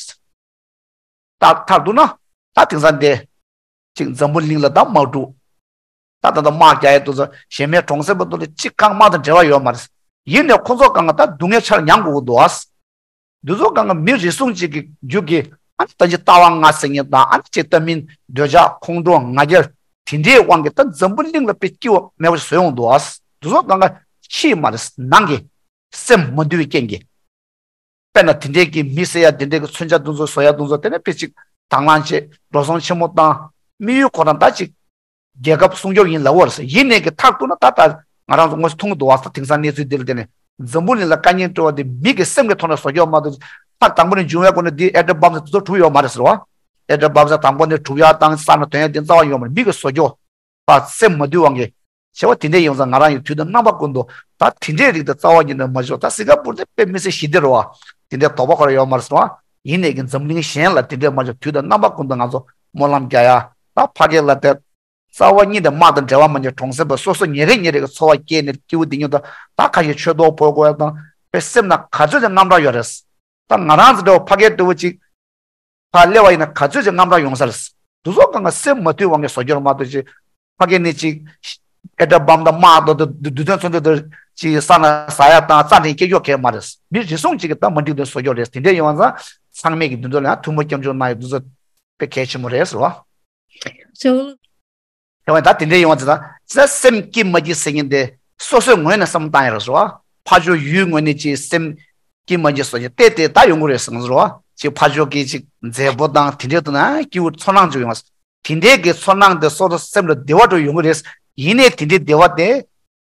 ད་མཐར་གཏུགས་ན་ད་དེང་སང་འདི་གཅིག་འཛམ་བུ་གླིང་ལ་ད་དམག་འཁྲུག་ད་ད་ལྟ་དམག་རྒྱག་ཡས་འདུག་ཟེར། གཞན་མའི་གྲོང་གསེབ་པ་འདུག་ལ་གཅིག་གང་དམག་དང་འབྲེལ་བ་ཡོད་མ་རེད། ཡིན་ནའི་ཁོ་ཚོ་གང་ག་ད་སྡུག་བསྔལ་ཆར་མྱང་དགོས་ཀྱི་འདུག་ཨ། འདི་ཚོ་གང་ག་མི་རེ་ཟུང་གཅིག་གི་རྒྱུད་ཀྱི་ཨ་ནི་ད་ཅི་ལྟ་བ་ལྔ་ཟེར་མཁན་དང་ཨ་ནི་གཅིག་ལྟ་མིན་འདོད་ཆགས་ཁོང་ཁྲོ་ང་རྒྱལ་དེ་འདྲའི་དབང་གིས་ད་འཛམ་བུ་གླིང་ལ་དཔེ་སྐྱིད་པ་མེད་པ་བཟོས་ཡོང་འདུག་ཨ། འདི་ཚོ་གང་ག་ཕྱི་མ་རེད་ནང་གི་སེམས་མ་དུལ་བའི་རྐྱེན་གྱིས། དཔེར་ན་དེ་འདྲའི་གི་མི་ཟེར་ཡ་དེ་འདྲའི་གི་མཚོན་ཆ་དེ་ཚོ་བཟོ་ཡ་དེ་ཚོ་དེ་ནས་དཔེ་ཅིག་དང་བླངས་བྱེད། འགྲོ་སོང་ཆེན་མོ་བཏང་། དམིགས་ཡུལ་ཁོ་རང་ད་ཅིག་རྒྱལ་ཁབ་སྲུང་སྐྱོབ་ཡིན་ལབ་པ་རེད། ཡིན་ནས་གི་མཐར་གཏུགས་ན་ད་ལྟ་ང་རང་ཚོ་དངོས་སུ་མཐོང་གི་འདུག་བ། ད་དེང་སང་གནས་ཚུལ་འདི་ལ་བརྟེན་ནས་འཛམ་བུ་གླིང་ལ་དཀའ་ངལ་སྤྲོ་བ་དེ་མི་གི་སེམས་ཀྱི་ཐོག་ནས་བཟོ་སྐྱོབ་མ་གཏོགས། ཐག་དང་པོ་ནས་འབྱུང་བའི་སྒོ་ནས་འདི་ཨེ་ཏྲ་བམ་ཟེར་དེ་ཚོ་གྲུབ་ཡོད་མ་རེད་ཟེར་བ། ཨེ་ཏྲ་བམ་ཟེར་དང་པོ་ནས་གྲུབ་ཡ་དང་ས་ནས་ཐོན་ཡ་དེ་རྩ་བ་ཡོད་མ་རེད། མི་གི་བཟོ་སྐྱོབ། པ་སེམས་མ་དུལ་བ་གི་བྱ་བ་དེ་འདྲས་ཡོང་ཙང་ང་རང་ཡང་དུས་དང་རྣམ་པ་ཀུན་ཏུ་ད་དེ་འདྲས་རིགས་དེ་རྩ་བ་ཉིད་ནས་མ་བྱོས། ད་སིང་ག་པུར་དེ་དཔེ་མི་སྲིད་ཞི་བདེ་རེད་བ། དེ་འདྲས་དོགས་པ་ཁོ་རང་ཡོད་མ་རེད་ཟེར་བ། ཡིན་ནས་ཀྱི་འཛམ་གླིང་གཞན་ལ་དེ་འདྲས་མ་བྱོས། དུས་དང་རྣམ་པ་ཀུན་ཏུ་ང་ཚོ་སྨོན་ལམ་རྒྱག་ཡ། ད་ཕ་གི་ལ་དེ་རྩ་བ་ཉིད་དེ་དམག་དང་འབྲེལ་བ་མ་ཉེ་གྲོང་གསེབ་པ་སོ་སོ་ཉེ་རེ་ཉེ་རེ་གི་འཚོ་བ་སྐྱེལ་ནས་སྐྱིད་པོ་དེ་ཉོ། ད་ད་ཁ་ཤས་ཆོས་ཐོག་ཕོག་དགོས་ཡ་དང་དཔེ་སེམས་ན་ག་ཚོད་ཅིག་དངངས་སྐྲག་ཡོད་རེད། ད་ང་རང་ཚོ་འདྲ་བ་ཕ་གིའི་འདྲ་བོ་ཅིག་ཕར་སླེབས་པ་ཡིན་ན་ག་ཚོད་ཅིག་དངངས་སྐྲག་ཡོང་ས་རེད། དེ་ཚོ་གང་ག་སེམས་མ་དུལ་དབང་གིས་བཟོ་སྐྱོར་མ་གཏོགས་ཅིག་ཕ་གི་ནས་ཅིག་ཨེ་ཏྲ་བམ་དང་དམག་དང་དུ་དུ་དུས་ཚོད་ཚོད་འདི་དུ་ཅིག་ས་ན་ཟ་ཡ་དང་རྩ་ནས་སྐྱེ་སྐྱོ་གས་མ་རེད། མི་རེ་ཟུང་ཅིག་གིས་ད་མ་འགྲིག་དུ་བཟོ་སྐྱོར་རེད། དེ་འདྲས་ཡོང་བ་ཚང་མས་ཀྱི་དུས་ཚོད་ལ་ཡང་ཐུགས་མ་སྐྱབས་འཇུག་གནང་ཡོད། དུས་ཚོད་དཔེ་གལ་ཆེན་པོ་རེད་ཟེར་བ། དེ་བས་ད་དེ་འདྲའི་ཡོང་བ་དེ་དང་ཅི་ལྟར་སེམས་སྐྱིད་མ་སྐྱིད་ཟེར་མཁན་དེ་སོ་སོའི་ངོས་ནས་བསམ་བློ་བཏང་ཡ་རེད་ཟེར་བ། ཕར་ཕྱོགས་ཡུལ་ངོས་ནས་ཅིག་སེམས་སྐྱིད་མ་སྐྱིད་བཟོ་ཅིག་བལྟས་ཏེ་ད་ཡོང་གི་རེད་ཟེར་ཟེར་བ། ཅིག་ཕར་ཕྱོགས་ཀྱི་ཅིག་མཛེས་པོ་དང་དེ་འདྲའི་དུ་ན་སྐྱིད་པོ་ཚོར་སྣང་ཅིག་ཡོང་བ། དེ་འདྲའི་གི་ཚོར་སྣང་དེ་སོ་སོ་སེམས་ལ་བདེ་བ་འདྲ་ཡོང་གི་རེད། ཡིན་ནའི་དེ་འདྲའི་བདེ་བ་དེ་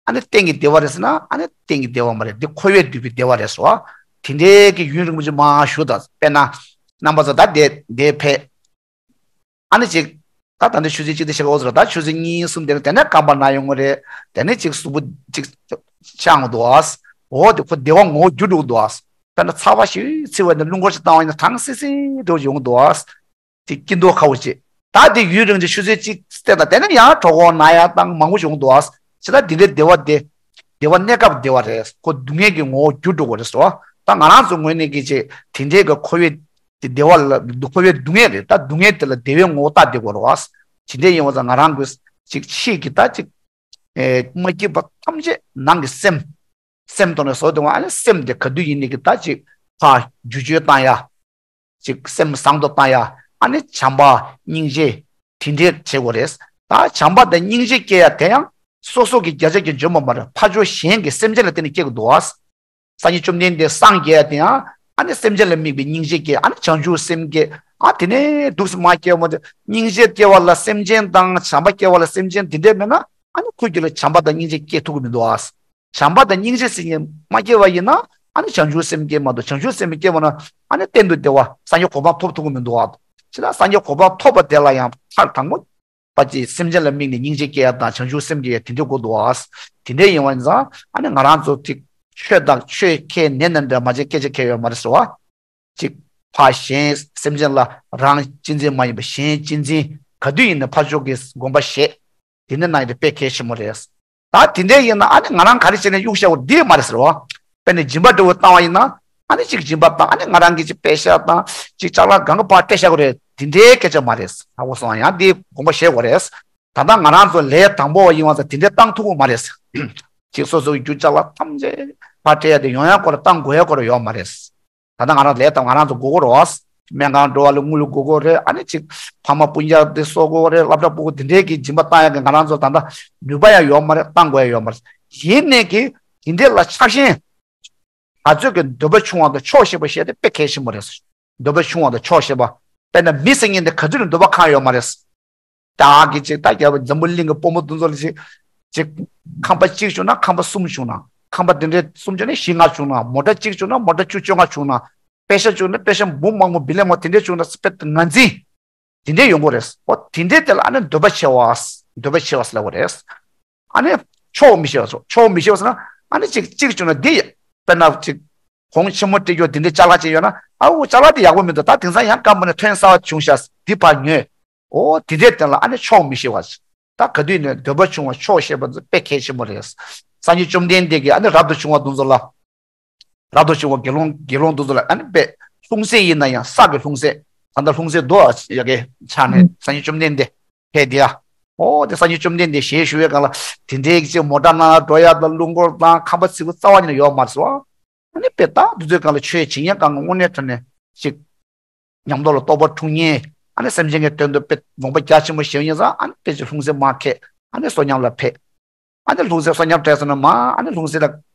ཨ་ནི་གཏན་གྱི་བདེ་བ་རེད་ཟེར་ན་ཨ་ནི་གཏན་གྱི་བདེ་བ་མ་རེད། འདི་འཁོར་བས་བསྡུས་པའི་བདེ་བ་རེད་ཟེར་བ། དེ་འདྲའི་གི་ཡུན་རིང་པོ་ཅིག་མ་བཞུགས་དང་། དཔེར་ན་རྣམ་པ་ཚོ་ད་དེ་དེ་ཕེབས། ཨ་ནི་ཅིག་ད་ད་འདི་ཆུ་ཚོད་གཅིག་དེ་ཞིག་འོ་ཟེར། ད་ཆུ་ཚོད་གཉིས་གསུམ་དེ་ནས་དེ་ནས་རྐང་པ་ན་ཡོང་གི་རེད། དེ་ནས་ཅིག་གཟུགས་པོ་ཅིག་ཆགས་འོང་འདུག་ཨ། འོ་དེ་ཁོ་བདེ་བ་ངོ་བོ་འགྱུར་འགྲོ་གི་འདུག་ཨ། དཔེར་ན་ཚ་བ་ཞིག་ཚིག་བས་ནས་རླུང་འཁོར་ཞིག་བཏང་བ་ཡིན་ན་གྲང་སིང་སིང་འདྲ་བོ་ཡོང་གི་འདུག་ཨ། དེ་སྐྱིད་མདོག་ཁ་བོ་ཅིག་ད་དེ་ཡུན་རིང་ཅིག་ཆུ་ཚོད་གཅིག་བལྟས་ན་དེ་ནས་ཡང་གྲོད་ཁོག་ན་ཡ་དང་མང་པོ་ཞིག་ཡོང་གི་འདུག་ཨ། ཅི་ད་དེ་འདྲའི་བདེ་བ་དེ་བདེ་བ་གནས་སྐབས་བདེ་བ་རེད། ཁོ་སྡུག་བསྔལ་གྱི་ངོ་བོ་འགྱུར་འགྲོ་གི་རེད་ཟེར་བ། ད་ང་རང་ཚོ་ངོས་ནས་ཀྱི་ཅིག་དེ་འདྲའི་གི་འཁོར་བའི་དེ་བདེ་བ་ལ་འཁོར་བའི་སྡུག་བསྔལ་རེད། ད་སྡུག་བསྔལ་དེ་ལ་བདེ་བའི་ངོ་བོ་བལྟ་བསྡད་དགོས་རེད་བ། དེ་འདྲའི་ཡིན་བ་ཙང་ང་རང་གི་ཅིག་ཕྱིའི་གི་ད་ཅིག་ཨེ་མ་སྐྱིད་པ་ཐམས་ཅད་ནང་གི་སེམས་སེམས་ཐོག་ནས་བཟོ་བསྡད་པ། ཨ་ནི་སེམས་དེ་ག་དུས་ཡིན་ནའི་གི་ད་ཅིག་ཕར་བསྒྱུར་བཅོས་བཏང་ཡ། ཅིག་སེམས་བཟང་དུ་བཏང་ཡ། ཨ་ནི་བྱམས་པ་སྙིང་རྗེ་དེ་འདྲས་བྱེད་དགོས་རེད། ད་བྱམས་པ་དང་སྙིང་རྗེ་སྐྱེ་ཡ་དེ་ཡང་སོ་སོ་གི་བརྒྱ་ཆ་གི་འཇོན་པ་མ་རེད། ཕར་ཕྱོགས་གཞན་གྱི་སེམས་ཅན་ལ་བརྟེན་ནས་སྐྱེ་དགོས་འདུག་ཨ། སངས་རྒྱས་བཅོམ་ལྡན་འདས་སངས་རྒྱས་ཡ་དེ་ཡང་ཨ་ནི་སེམས་ཅན་ལ་དམིགས་པའི་སྙིང་རྗེ་སྐྱེ། ཨ་ནི་བྱང་ཆུབ་སེམས་སྐྱེ། ཨ་དེ་ནས་འདུག་སེ་མ་སྐྱེ་བ་དེ་སྙིང་རྗེ་སྐྱེ་བ་ལ་སེམས་ཅན་དང་བྱམས་པ་སྐྱེ་བ་ལ་སེམས་ཅན་དེ་འདྲས་མེད་ན་ཨ་ནི་ཁོ་རྒྱུད་ལ་བྱམས་པ་དང་སྙིང་རྗེ་སྐྱེ་ཐུབ་ཀྱི་མི་འདུག་ཨ། བྱམས་པ་དང་སྙིང་རྗེ་ཟེར་མཁན་མ་སྐྱེ་བ་ཡིན་ན་ཨ་ནི་བྱང་ཆུབ་སེམས་སྐྱེ་མ་གཏོགས། བྱང་ཆུབ་སེམས་སྐྱེ་བ་ན་ཨ་ནི་གཏན་དུ་བདེ་བ་སངས་རྒྱས་གོ་འཕང་ཐོབ་ཐུབ་ཀྱི་མི་འདུག་ཨ། ཅི་ལ་སངས་རྒྱས་གོ་འཕང་ཐོབ་པ་དེ་ལ་ཡང་མཐར་དང་པོ་པ་ཅིག་སེམས་ཅན་ལ་དམིགས་ནས་སྙིང་རྗེ་སྐྱེ་ཡ་དང་བྱང་ཆུབ་སེམས་སྐྱེ་ཡ་དེ་འདྲའི་དགོས་འདུག་ཨ། དེ་འདྲའི་ཡིན་བ་ཡིན་ཙང་ཨ་ནི་ང་རང་ཚོ་ཅིག་ཆོས་དང་ཆོས་ཁས་ལེན་ན་འདྲ་མ་བྱས་སྐད་ཆ་ཁས་ཡོད་མ་རེད་ཟེར་བ། ཅིག་ཕར་གཞན་སེམས་ཅན་ལ་རང་གཅེས་འཛིན་མ་ཡིན་པ་གཞན་གཅེས་འཛིན། ག་དུས་ཡིན་ན་ཕར་ཕྱོགས་ཀྱི་དགོངས་པ་བཞེས། དེ་འདྲ་གནང་ཡ་དེ་དཔེ་གལ་ཆེན་པོ་རེད། ད་དེ་འདྲ་ཡིན་ན་ཨ་ནི་ང་རང་ག་རེ་བྱས་ནས་གཡུག་བཞག་པ་འདི་མ་རེད་ཟེར་བ། དཔེར་ན་སྦྱིན་པ་འདྲ་བོ་བཏང་བ་ཡིན་ན་ཨ་ནི་ཅིག་སྦྱིན་པ་བཏང་། ཨ་ནི་ང་རང་གིས་ཅིག་པད་ཤག་དང་ཅིག་ཅ་ལག་གང་ག་ཕར་སྤྲད་བཞག་དགོས་རེད། དེ་འདྲའི་སྐད་ཆ་མ་རེད། ཧ་གོ་སོང་ཡང་འདི་དགོངས་པ་བཞེས་དགོས་རེད། ད་ལྟ་ང་རང་ཚོ་ལས་དང་པོ་བ་ཡིན་བ་ཙང་དེ་འདྲའི་བཏང་ཐུབ་ཀྱི་མ་རེད། ཅིག་སོ་སོའི་རྒྱུ་ཅ་ལག་ཐམས་ཅད་ཕར་སྤྲད་ཡ་དེ་ཡོང་ཡ་སྐོར་ལ་བཏང་དགོས་ཡ་སྐོར་ལ་ཡོད་མ་རེད། ད་ལྟ་ང་རང་ལས་དང་ང་རང་ཚོ་དགོས་ཀྱི་རེད་བ། སྨན་ཁང་འགྲོ་བ་ལ་དངུལ་དགོས་ཀྱི་རེད། ཨ་ནི་ཅིག་ཕ་མ་སྤུན་ཀྱག་དེ་གསོ་དགོས་རེད། སློབ་གྲྭ་སྤོ་དགོས། དེ་འདྲའི་གི་སྦྱིན་པ་བཏང་ཡ་གི་ང་རང་ཚོ་ད་ལྟ་ནུས་པ་ཡང་ཡོད་མ་རེད། བཏང་དགོས་ཡ་ཡོད་མ་རེད། ཡིན་ནའི་གི་དེ་འདྲའི་ལ་ཆགས་ཞེན། ང་ཚོས་ཀྱི་འདོད་པ་ཆུང་བ་དང་ཆོག་ཤེས་པ་བཤད་དེ་དཔེ་གལ་ཆེན་པོ་རེད། འདོད་པ་ཆུང་བ་དང་ཆོག་ཤེས་པ། དཔེར་ན་མི་ཟེར་མཁན་དེ་ག་ཚོད་ནས་འདོད་པ་གང་ཡོད་མ་རེད། བདག་གིས་ཅིག་ད་རྒྱལ་བ་འཛམ་བུ་གླིང་གི་དཔོན་པོ་དེ་ཚོ་ལ་ཅིག་ཅིག་ཁང་པ་གཅིག་བྱུང་ན་ཁང་པ་གསུམ་བྱུང་ན། ཁང་པ་དེ་འདྲའི་སུམ་ཅུ་ནས་བཞི་ལྔ་བྱུང་ན། མོ་ཊ་གཅིག་བྱུང་ན་མོ་ཊ་བཅུ་བཅོ་ལྔ་བྱུང་ན། པེ་ཤ་བྱུང་ན་པེ་ཤ་འབུམ་མང་པོ་བི་ལེ་མོ་དེ་འདྲའི་བྱུང་ན་དཔེ་ངར་འཛིན་དེ་འདྲའི་ཡོང་གི་རེད། ཨོ་དེ་འདྲའི་དེ་ལ་ཨ་ནི་འདོད་པ་ཆེ་བ། འདོད་པ་ཆེ་བ་ཟེར་ལབ་པ་རེད། ཨ་ནི་ཆོག་མི་ཤེས་པ་སོ། ཆོག་མི་ཤེས་པ་ཟེར་ན་ཨ་ནི་གཅིག་གཅིག་བྱུང་ན་འདི་དཔེར་ན་གཅིག་གོང་ཆེན་མོ་སྤྲད་རྒྱུ་དེ་འདྲའི་ཅ་ལག་ཅིག་ཡོད་ན། ཨ་འོ་ཅ་ལག་དེ་ཡག་པོ་མི་འདུག་ད་དེང་སང་ཡང་སྐམ་པོ་ནས་ཐོན་གསར་བ་བྱུང་ཤག་འདི་ཕར་ཉོས། ཨོ་དེ་འདྲའི་དོན་ལ་ཨ་ནི་ཆོག་མི་ཤེས་པ། ད་ག་དུས་ནས་འདོད་པ་ཆུང་བ་ཆོག་ཤེས་པ་དཔེ་གལ་ཆེན་པོ་རེད། སངས་རྒྱས་བཅོམ་ལྡན་འདས་ཀྱིས་ཨ་ནི་རབ་ཏུ་བྱུང་བ་དེ་ཚོ་ལ། རབ་ཏུ་བྱུང་བ་དགེ་སློང་དགེ་སློང་དེ་ཚོ་ལ་ཨ་ནི་དཔེ་ལྷུང་བཟེད་ཡིན་ན་ཡང་ས་གི་ལྷུང་བཟེད། ད་ལྟ་ལྷུང་བཟེད་རྡོ་ཡ་གི་ཆ་ནས་སངས་རྒྱས་བཅོམ་ལྡན་འདས་ཕེབས་དེ་ཡ། ཨོ་དེ་སངས་རྒྱས་བཅོམ་ལྡན་འདས་ཞལ་བཞུགས་པའི་སྒང་ལ་དེ་འདྲའི་ཅིག་མོ་ཊ་ནང་འགྲོ་ཡ་དང་གླུ་འཁོར་དང་ཁང་པ་ཚིག་པོ་རྩ་བ་ཉིད་ནས་ཡོད་མ་རེད་སོ། ཨ་ནི་དཔེ་ད་དུས་ཚོད་སྒང་ལ་ཆོས་བྱེད་ཉན་སྒང་གི་དངོས་གནས་དྲང་གནས་ཅིག་ཉམས་རྟོགས་ལ་རྟོགས་པ་འཁྲུངས་མཁན། ཨ་ནི་སེམས་ཅན་གྱི་དོན་དུ་དཔེ་དགོངས་པ་རྒྱ་ཆེན་པོ་བཞེས་ཡིན་ཙང་ཨ་ནི་དཔེ་ཅིག་ལྷུང་བཟེད་མར་ཁྱེར། ཨ་ནི་བསོད་སྙོམས་ལ་ཕེབས། ཨ་ནི་ལྷུང་བཟེད་བསོད་སྙོམས་སྤྲད་སོང་ན་མ་ཨ་ནི་ལྷུང་བཟེད་ལ་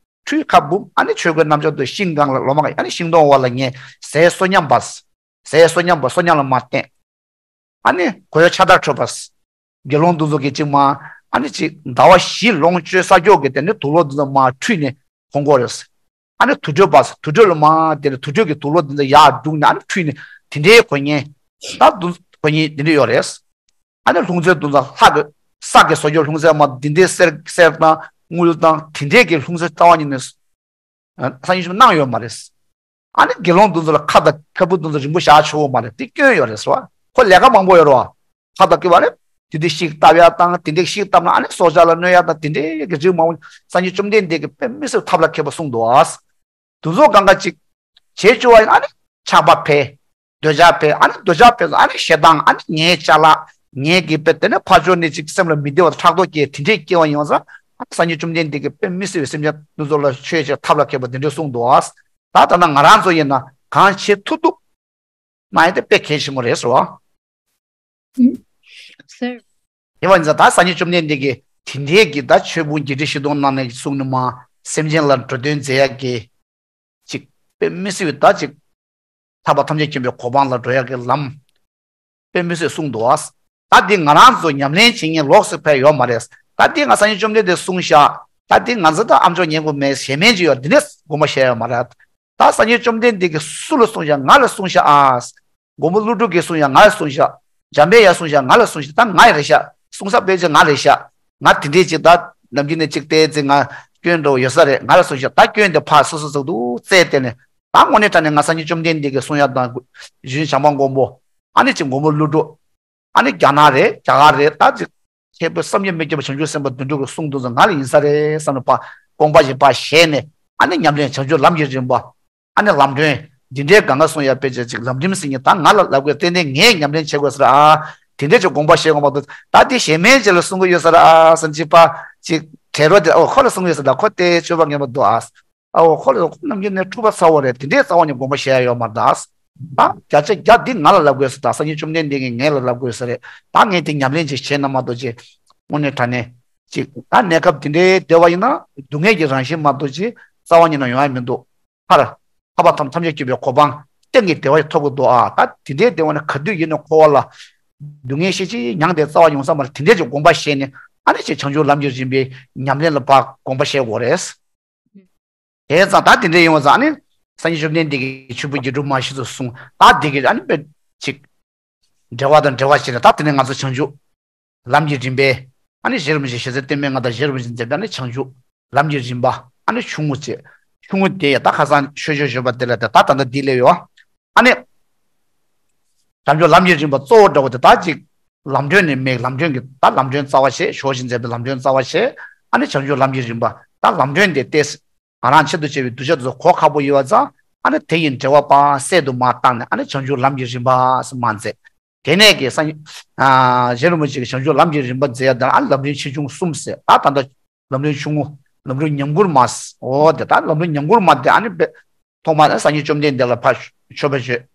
ཁྲུས་ཁ་འབུབས། ཨ་ནི་ཆོས་གོས་རྣམ་གཞག་ཏུ་ཤིང་སྒང་ལ་ལོ་མ་ཨ་ནི་ཤིང་སྡོང་འོག་ལ་ཉལ། ཟས་བསོད་སྙོམས་པ། ཟས་བསོད་སྙོམས་པ་བསོད་སྙོམས་ལ་མ་བརྟེན། ཨ་ནི་གོས་ཕྱག་དར་འཁྲོད་པ། དགེ་སློང་དེ་ཚོ་གི་ཅིག་མ་ཨ་ནི་ཅིག་ཟླ་བ་བཞི་ལོངས་སྤྱོད་ས་ཕྱོགས་ཀྱི་དེ་ནི་དུག་ལོག་དེ་ཚོ་མ་ཁྲུས་ནས་ཁོང་གོ་རེད། ཨ་ནི་དུར་ཁྲོད་པ། དུར་ཁྲོད་ལ་མ་དེ་ནི་དུར་ཁྲོད་ཀྱི་དུག་ལོག་དེ་ཚོ་ཡར་བསྒྲུགས་ནས་ཨ་ནི་ཁྲུས་ནས་དེ་འདྲའི་གོ་ཉན། ད་དུ་གོ་ཉན་དེ་འདྲ་ཡོད་རེད། ཨ་ནི་ལྷུང་བཟེད་དེ་ཚོ་ལྷ་གི་ས་གི་བཟོ་རྒྱུ་ལྷུང་བཟེད་མ་དེ་འདྲའི་གསེར་གསེར་དང་དངུལ་དང་དེ་འདྲའི་གི་ལྷུང་བཟེད་རྩ་བ་ཉིད་ནས་སངས་རྒྱས་ཆོས་གནང་ཡོད་མ་རེད། ཨ་ནི་དགེ་སློང་དེ་ཚོ་ལ་ཁ་དང་ཕ་བུ་དེ་ཚོ་རིང་པོ་བཞག་ཆོག་གི་མ་རེད། དེ་སྐྱོན་ཡོད་རེད་ཟེར་བ། ཁོ་ལས་ཀ་མང་པོ་ཡོད་རེད་བ། ཁ་དང་ཀི་བ་རེད། དེ་དུས་ཤིག་བཏབ་ཡ་དང་དེ་འདྲའི་ཤིག་བཏབ་ན་ཨ་ནི་སྲོག་ཆགས་ལ་གནོད་ཡ་དང་དེ་འདྲའི་གི་རིགས་མང་པོ་སངས་རྒྱས་བཅོམ་ལྡན་འདས་ཀྱིས་དཔེ་མི་སྲིད་ཐབས་ལ་མཁས་པ་གསུངས་འདུག་ཨ། དེ་ཚོ་གང་ག་ཅིག་བྱེད་བཅུག་པ་ཡིན་ན་ཨ་ནི་ཆགས་པ་འཕེལ། འདོད་ཆགས་འཕེལ། ཨ་ནི་འདོད་ཆགས་འཕེལ་ཙང་ཨ་ནི་ཞེ་སྡང་ཨ་ནི་ངའི་ཅ་ལག་ངའི་གི་དཔེ་དེ་ནས་ཕར་ཕྱོགས་ནས་ཅིག་སེམས་ལ་མི་བདེ་བ་ཕྲག་དོག་སྐྱེ་དེ་འདྲས་སྐྱེ་བ་ཡིན་ཙང་ཨ་ནི་སངས་རྒྱས་བཅོམ་ལྡན་འདས་ཀྱིས་དཔེ་མི་སྲིད་པའི་སེམས་ཅན་དེ་ཚོ་ལ་ཆོས་བྱེད་ཐབས་ལ་མཁས་པ་དེ་འདྲས་གསུངས་འདུག་ཨ། ད་ད་ལྟ་ང་རང་ཚོ་ཡིན་ན་གང་བྱེད་ཐུབ་ཐུབ་གནང་ཡ་དེ་དཔེ་གལ་ཆེན་པོ་རེད་ཟེར་བ། ཟེར། དེ་བ་ཡིན་ཙང་ད་སངས་རྒྱས་བཅོམ་ལྡན་འདས་ཀྱིས་དེ་འདྲའི་གི་ད་ཆོས་ཕུང་བརྒྱད་ཁྲི་བཞི་སྟོང་ནང་ནས་གསུངས་ནི་མ་སེམས་ཅན་ལ་འགྲོ་དོན་མཛད་ཡ་གི་ཅིག་དཔེ་མི་སྲིད་པའི་ད་ཅིག་ཐར་པ་ཐམས་ཅད་མཁྱེན་པའི་གོ་འཕང་ལ་འགྲོ་ཡ་གི་ལམ་དཔེ་མི་སྲིད་གསུངས་འདུག་ཨ། ད་འདི་ང་རང་ཚོ་ཉམས་ལེན་བྱེད་མཁན་ལོགས་སུ་ཕེབས་ཡོད་མ་རེད། ད་འདི་ང་སངས་རྒྱས་བཅོམ་ལྡན་འདས་གསུངས་ཤག་ད་འདི་ང་ཚོ་ད་ཨ་མཆོག་ཉན་དགོས་མེད་ཞེ་མེད་ཅིག་ཡོད་འདི་ནས་དགོངས་པ་བཞེས་ཡོད་མ་རེད། ད་སངས་རྒྱས་བཅོམ་ལྡན་འདས་ཀྱིས་སུ་ལ་གསུངས་ཤག་ང་ལ་གསུངས་ཤག་ཨ། མགོན་པོ་ཀླུ་སྒྲུབ་ཀྱིས་གསུངས་ཤག་ང་ལ་གསུངས་ཤག་འཇམ་དཔལ་དབྱངས་གསུངས་ཤག་ང་ལ་གསུངས་ཤག་ད་ང་ཡི་རེད་ཤག་གསུང་ས་དཔེ་ཆ་ང་རེད་ཤག་ང་དེ་འདྲས་ཅིག་ད་ནམ་རྒྱུན་ནས་ཅིག་བལྟས་ཚེ་ང་སྐྱོན་འདྲ་བོ་ཡོད་ས་རེད། ང་ལ་གསུངས་ཤག་ད་སྐྱོན་དེ་ཕར་སོ་སོ་ཚུགས་འདུག་རྩད་བལྟས་ནས་ད་དངོས་གནས་དྲང་གནས་ང་སངས་རྒྱས་བཅོམ་ལྡན་འདས་ཀྱིས་གསུང་ཡག་དང་གཞུང་བྱམས་པ་མགོན་པོ་ཨ་ནི་ཅིག་མགོན་པོ་ཀླུ་སྒྲུབ་ཨ་ནི་རྒྱ་ནག་རེད་རྒྱ་གར་རེད་ད་ཅིག་ཁྱེད་པོ་བསམ་གྱིས་མི་ཁྱབ་པ་བྱང་ཆུབ་སེམས་དཔའ་དོན་གྲུབ་ཀྱིས་གསུངས་འདུག་ཙང་ང་ལ་ཡིན་ས་རེད་བསམ་ནས་ཕར་དགོངས་པ་ཞིག་ཕར་བཞེས་ནས་ཨ་ནི་ཉམས་ལེན་བྱང་ཆུབ་ལམ་གྱི་རིམ་པ། ཨ་ནི་ལམ་སྒྲོན། འདི་འདྲའི་གང་ག་གསུང་ཡ་དཔེ་ཆ་ཅིག་ལམ་རིམ་ཟེར་མཁན་ད་ང་ལ་ལབ་དགོས་ཏན་ཏན་ངས་ཉམས་ལེན་བྱེད་དགོས་ཟེར་ཨ། དེ་འདྲའི་ཅིག་དགོངས་པ་བཞེས་དགོས་མ་གཏོགས་ད་དེ་གཞན་མའི་རྗེས་ལ་གསུང་གི་ཡོད་ཟེར་ཨ་ཟེར་ཅིག་པ་ཅིག་གྲལ་རོ་དེ་ཨོ་ཁོ་ལ་གསུང་གི་ཡོད་ཟེར་ད་ཁོ་དེ་ཆོས་པ་ངན་པ་འདུག་ཨ། ཨོ་ཁོ་ལ་ཁོ་ནམ་རྒྱུན་ནས་འཁྲུལ་པ་ཚ་བོ་རེད་དེ་འདྲའི་རྩ་བ་ནས་དགོངས་པ་བཞེས་ཡ་ཡོད་མ་རེད་ད། ད་བརྒྱ་ཆ་བརྒྱ་འདི་ང་ལ་ལབ་དགོས་ཟེར་ད་སངས་རྒྱས་བཅོམ་ལྡན་འདས་ཀྱིས་ངས་ལ་ལབ་དགོས་ཟེར་རེད་ད་ངས་དེ་ཉམས་ལེན་ཅིག་བྱས་ན་མ་གཏོགས་ཅིག་དངོས་གནས་དྲང་གནས་ཅིག་ད་གནས་སྐབས་དེ་འདྲའི་བདེ་བ་ཡིན་ན་སྡུག་བསྔལ་གྱི་རང་བཞིན་མ་གཏོགས་ཅིག་རྩ་བ་ཉིད་ནས་ཡོང་ཡ་མི་འདུག་མཐར་ཐར་པ་ཐམས་ཐམས་ཅད་མཁྱེན་པའི་གོ་འཕང་སྟེང་གི་བདེ་བ་ཐོབ་ཀྱི་འདུག་ཨ། ད་དེ་འདྲའི་བདེ་བ་ནི་ག་དུས་ཡིན་ནའི་འཁོར་བ་ལ་སྡུག་བསྔལ་ཤས་ཆེ་མྱངས་ཏེ་རྩ་བ་ཡོང་ས་མ་རེད། དེ་འདྲའི་ཅིག་དགོངས་པ་བཞེས་ནས་ཨ་ནི་ཅིག་བྱང་ཆུབ་ལམ་གྱི་རིམ་པའི་ཉམས་ལེན་ལ་ཕར་དགོངས་པ་བཞེས་དགོས་རེད། དེ་ཙང་ད་དེ་འདྲའི་ཡོང་བ་ཙང་ཨ་ནི་སངས་རྒྱས་བཅོམ་ལྡན་འདས་ཀྱིས་ཆོས་ཕུང་བརྒྱད་ཁྲི་མ་བཞི་ཚོ་གསུངས་ད་དེ་གི་ཨ་ནི་དཔེ་ཅིག་འགྲེལ་བ་དང་འགྲེལ་བ་བྱས་ནས་ད་དེ་ནས་ང་ཚོ་བྱང་ཆུབ་ལམ་གྱི་རིམ་པའི་ཨ་ནི་རྗེ་རིན་པོ་ཆེ་ཞེ་ས་སྟོན་པས་མངའ་བདག་རྗེ་རིན་པོ་ཆེས་མཛད་པའི་ཨ་ནི་བྱང་ཆུབ་ལམ་གྱི་རིམ་པ་ཨ་ནི་ཆུང་ངུ་བྱས། ཆུང་ངུ་དེ་ཡང་ད་ཁ་སང་ཆོས་ཆོས་ཞུས་པ་དེ་ལ་དེ་ད་ད་ལྟ་འདི་ལས་ཡོད། ཨ་ནི་བྱང་ཆུབ་ལམ་གྱི་རིམ་པ་གཙོ་བོ་འདྲ་བོ་དེ་ད་ཅིག་ལམ་སྒྲོན་ནས་མེད་ལམ་སྒྲོན་གྱི་ད་ལམ་སྒྲོན་རྩ་བ་བྱས་ཞོ་ཞིག་མཛད་པའི་ལམ་སྒྲོན་རྩ་བ་བྱས་ཨ་ནི་བྱང་ཆུབ་ལམ་གྱི་རིམ་པ་ད་ལམ་སྒྲོན་དེ་ཏེས། ང་རང་ཆེད་དུ་བྱས་པའི་གདུལ་བྱ་དེ་ཚོ་གོ་ཁག་པོ་ཡོད་པ་ཙང་ཨ་ནི་དེ་ཡི་འགྲེལ་བ་པ་གསལ་དུ་མ་བཏང་ནས་ཨ་ནི་བྱང་ཆུབ་ལམ་གྱི་རིམ་པ་ཟེར་མ་མཛད། དེ་ནས་ཀྱི་སངས་ཨ་རྗེ་རིན་པོ་ཆེ་གིས་བྱང་ཆུབ་ལམ་གྱི་རིམ་པ་མཛད་ཡ་དེ་ཨ་ནི་ལམ་རིམ་ཆེ་ཆུང་གསུམ་ཟེར་ད་ད་ལྟ་ལམ་རིམ་ཆུང་ངུ་ལམ་རིམ་ཉམས་མགུར་མ་ཟེར་འོ་དེ་ད་ལམ་རིམ་ཉམས་མགུར་མ་དེ་ཨ་ནི་པས་ཐོག་མ་སངས་རྒྱས་བཅོམ་ལྡན་འདས་ལ་ཕར་མཆོད་པ་བརྗོད།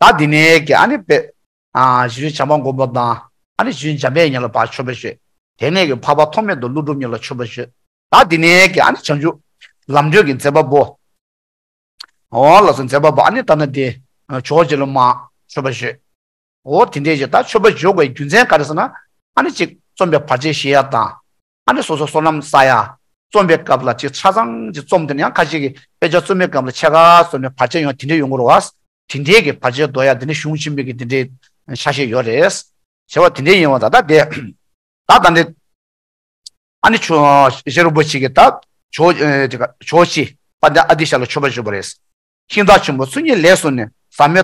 ད་དེ་ནས་ཀྱི་ཨ་ནི་པས་ཨ་རྗེ་བཙུན་བྱམས་པ་མགོན་པོ་དང་ཨ་ནི་རྗེ་བཙུན་འཇམ་དཔལ་དབྱངས་ལ་ཕར་མཆོད་པ་བརྗོད། དེ་ནས་ཀྱི་འཕགས་པ་ཐོགས་མེད་དང་ཀླུ་སྒྲུབ་གཉིས་ལ་མཆོད་པ་བརྗོད། ད་དེ་ནས་ཀྱི་ཨ་ནི་བྱང་ཆུབ་ལམ་སྒྲོན་གྱི་མཛད་པ་པོ། འོ་ལགས་སོ་མཛད་པ་པོ་ཨ་ནི་ད་ནི་དེ་ཇོ་བོ་རྗེ་ལ་མར་མཆོད་པ་བརྗོད། འོ་དེ་འདྲའི་ཞིག་ད་མཆོད་པ་བརྗོད་དགོས་རྒྱུ་མཚན་ག་རེ་ཟེར་ན་ཨ་ནི་ཅིག་རྩོམ་པའི་བར་ཆད་ཞི་ཡ་དང་ཨ་ནི་སོ་སོ་བསོད་ནམས་བསགས་ཡ། རྩོམ་པའི་སྐབས་ལ་ཅིག་ཆ་ཚང་ཅིག་རྩོམ་དེ་ནས་ཡང་ཁ་ཤས་ཀྱིས་དཔེ་ཆ་རྩོམ་པའི་སྐབས་ལ་ཕྱེད་ཀ་རྩོམ་ནས་བར་ཆད་ཡོང་དེ་འདྲས་ཡོང་གི་རེད་བ། དེ་འདྲས་ཀྱི་བར་ཆད་ཟློག་ཡ་དེ་འདྲས་གཞུང་ཆེན་མོའི་གི་དེ་འདྲས་ཆ་ཤས་ཡོད་རེད། བྱས་པ་དེ་འདྲས་ཡིན་བ་ད་ལྟ་དེ། ད་ད་འདི། ཨ་ནི་ཆོས་རྗེ་རིན་པོ་ཆེ་གིས་ད་ཇོ་ཨེ་དེ་ག་ཇོ་བོ་རྗེ་དཔལ་ལྡན་ཨ་ཏི་ཤ་ལ་མཆོད་པ་ཞུས་པ་རེད། ཤིང་རྟ་ཆེན་པོ་ཚུལ་གཉིས་ལེགས་སོ་ནས། ཟབ་མོའི་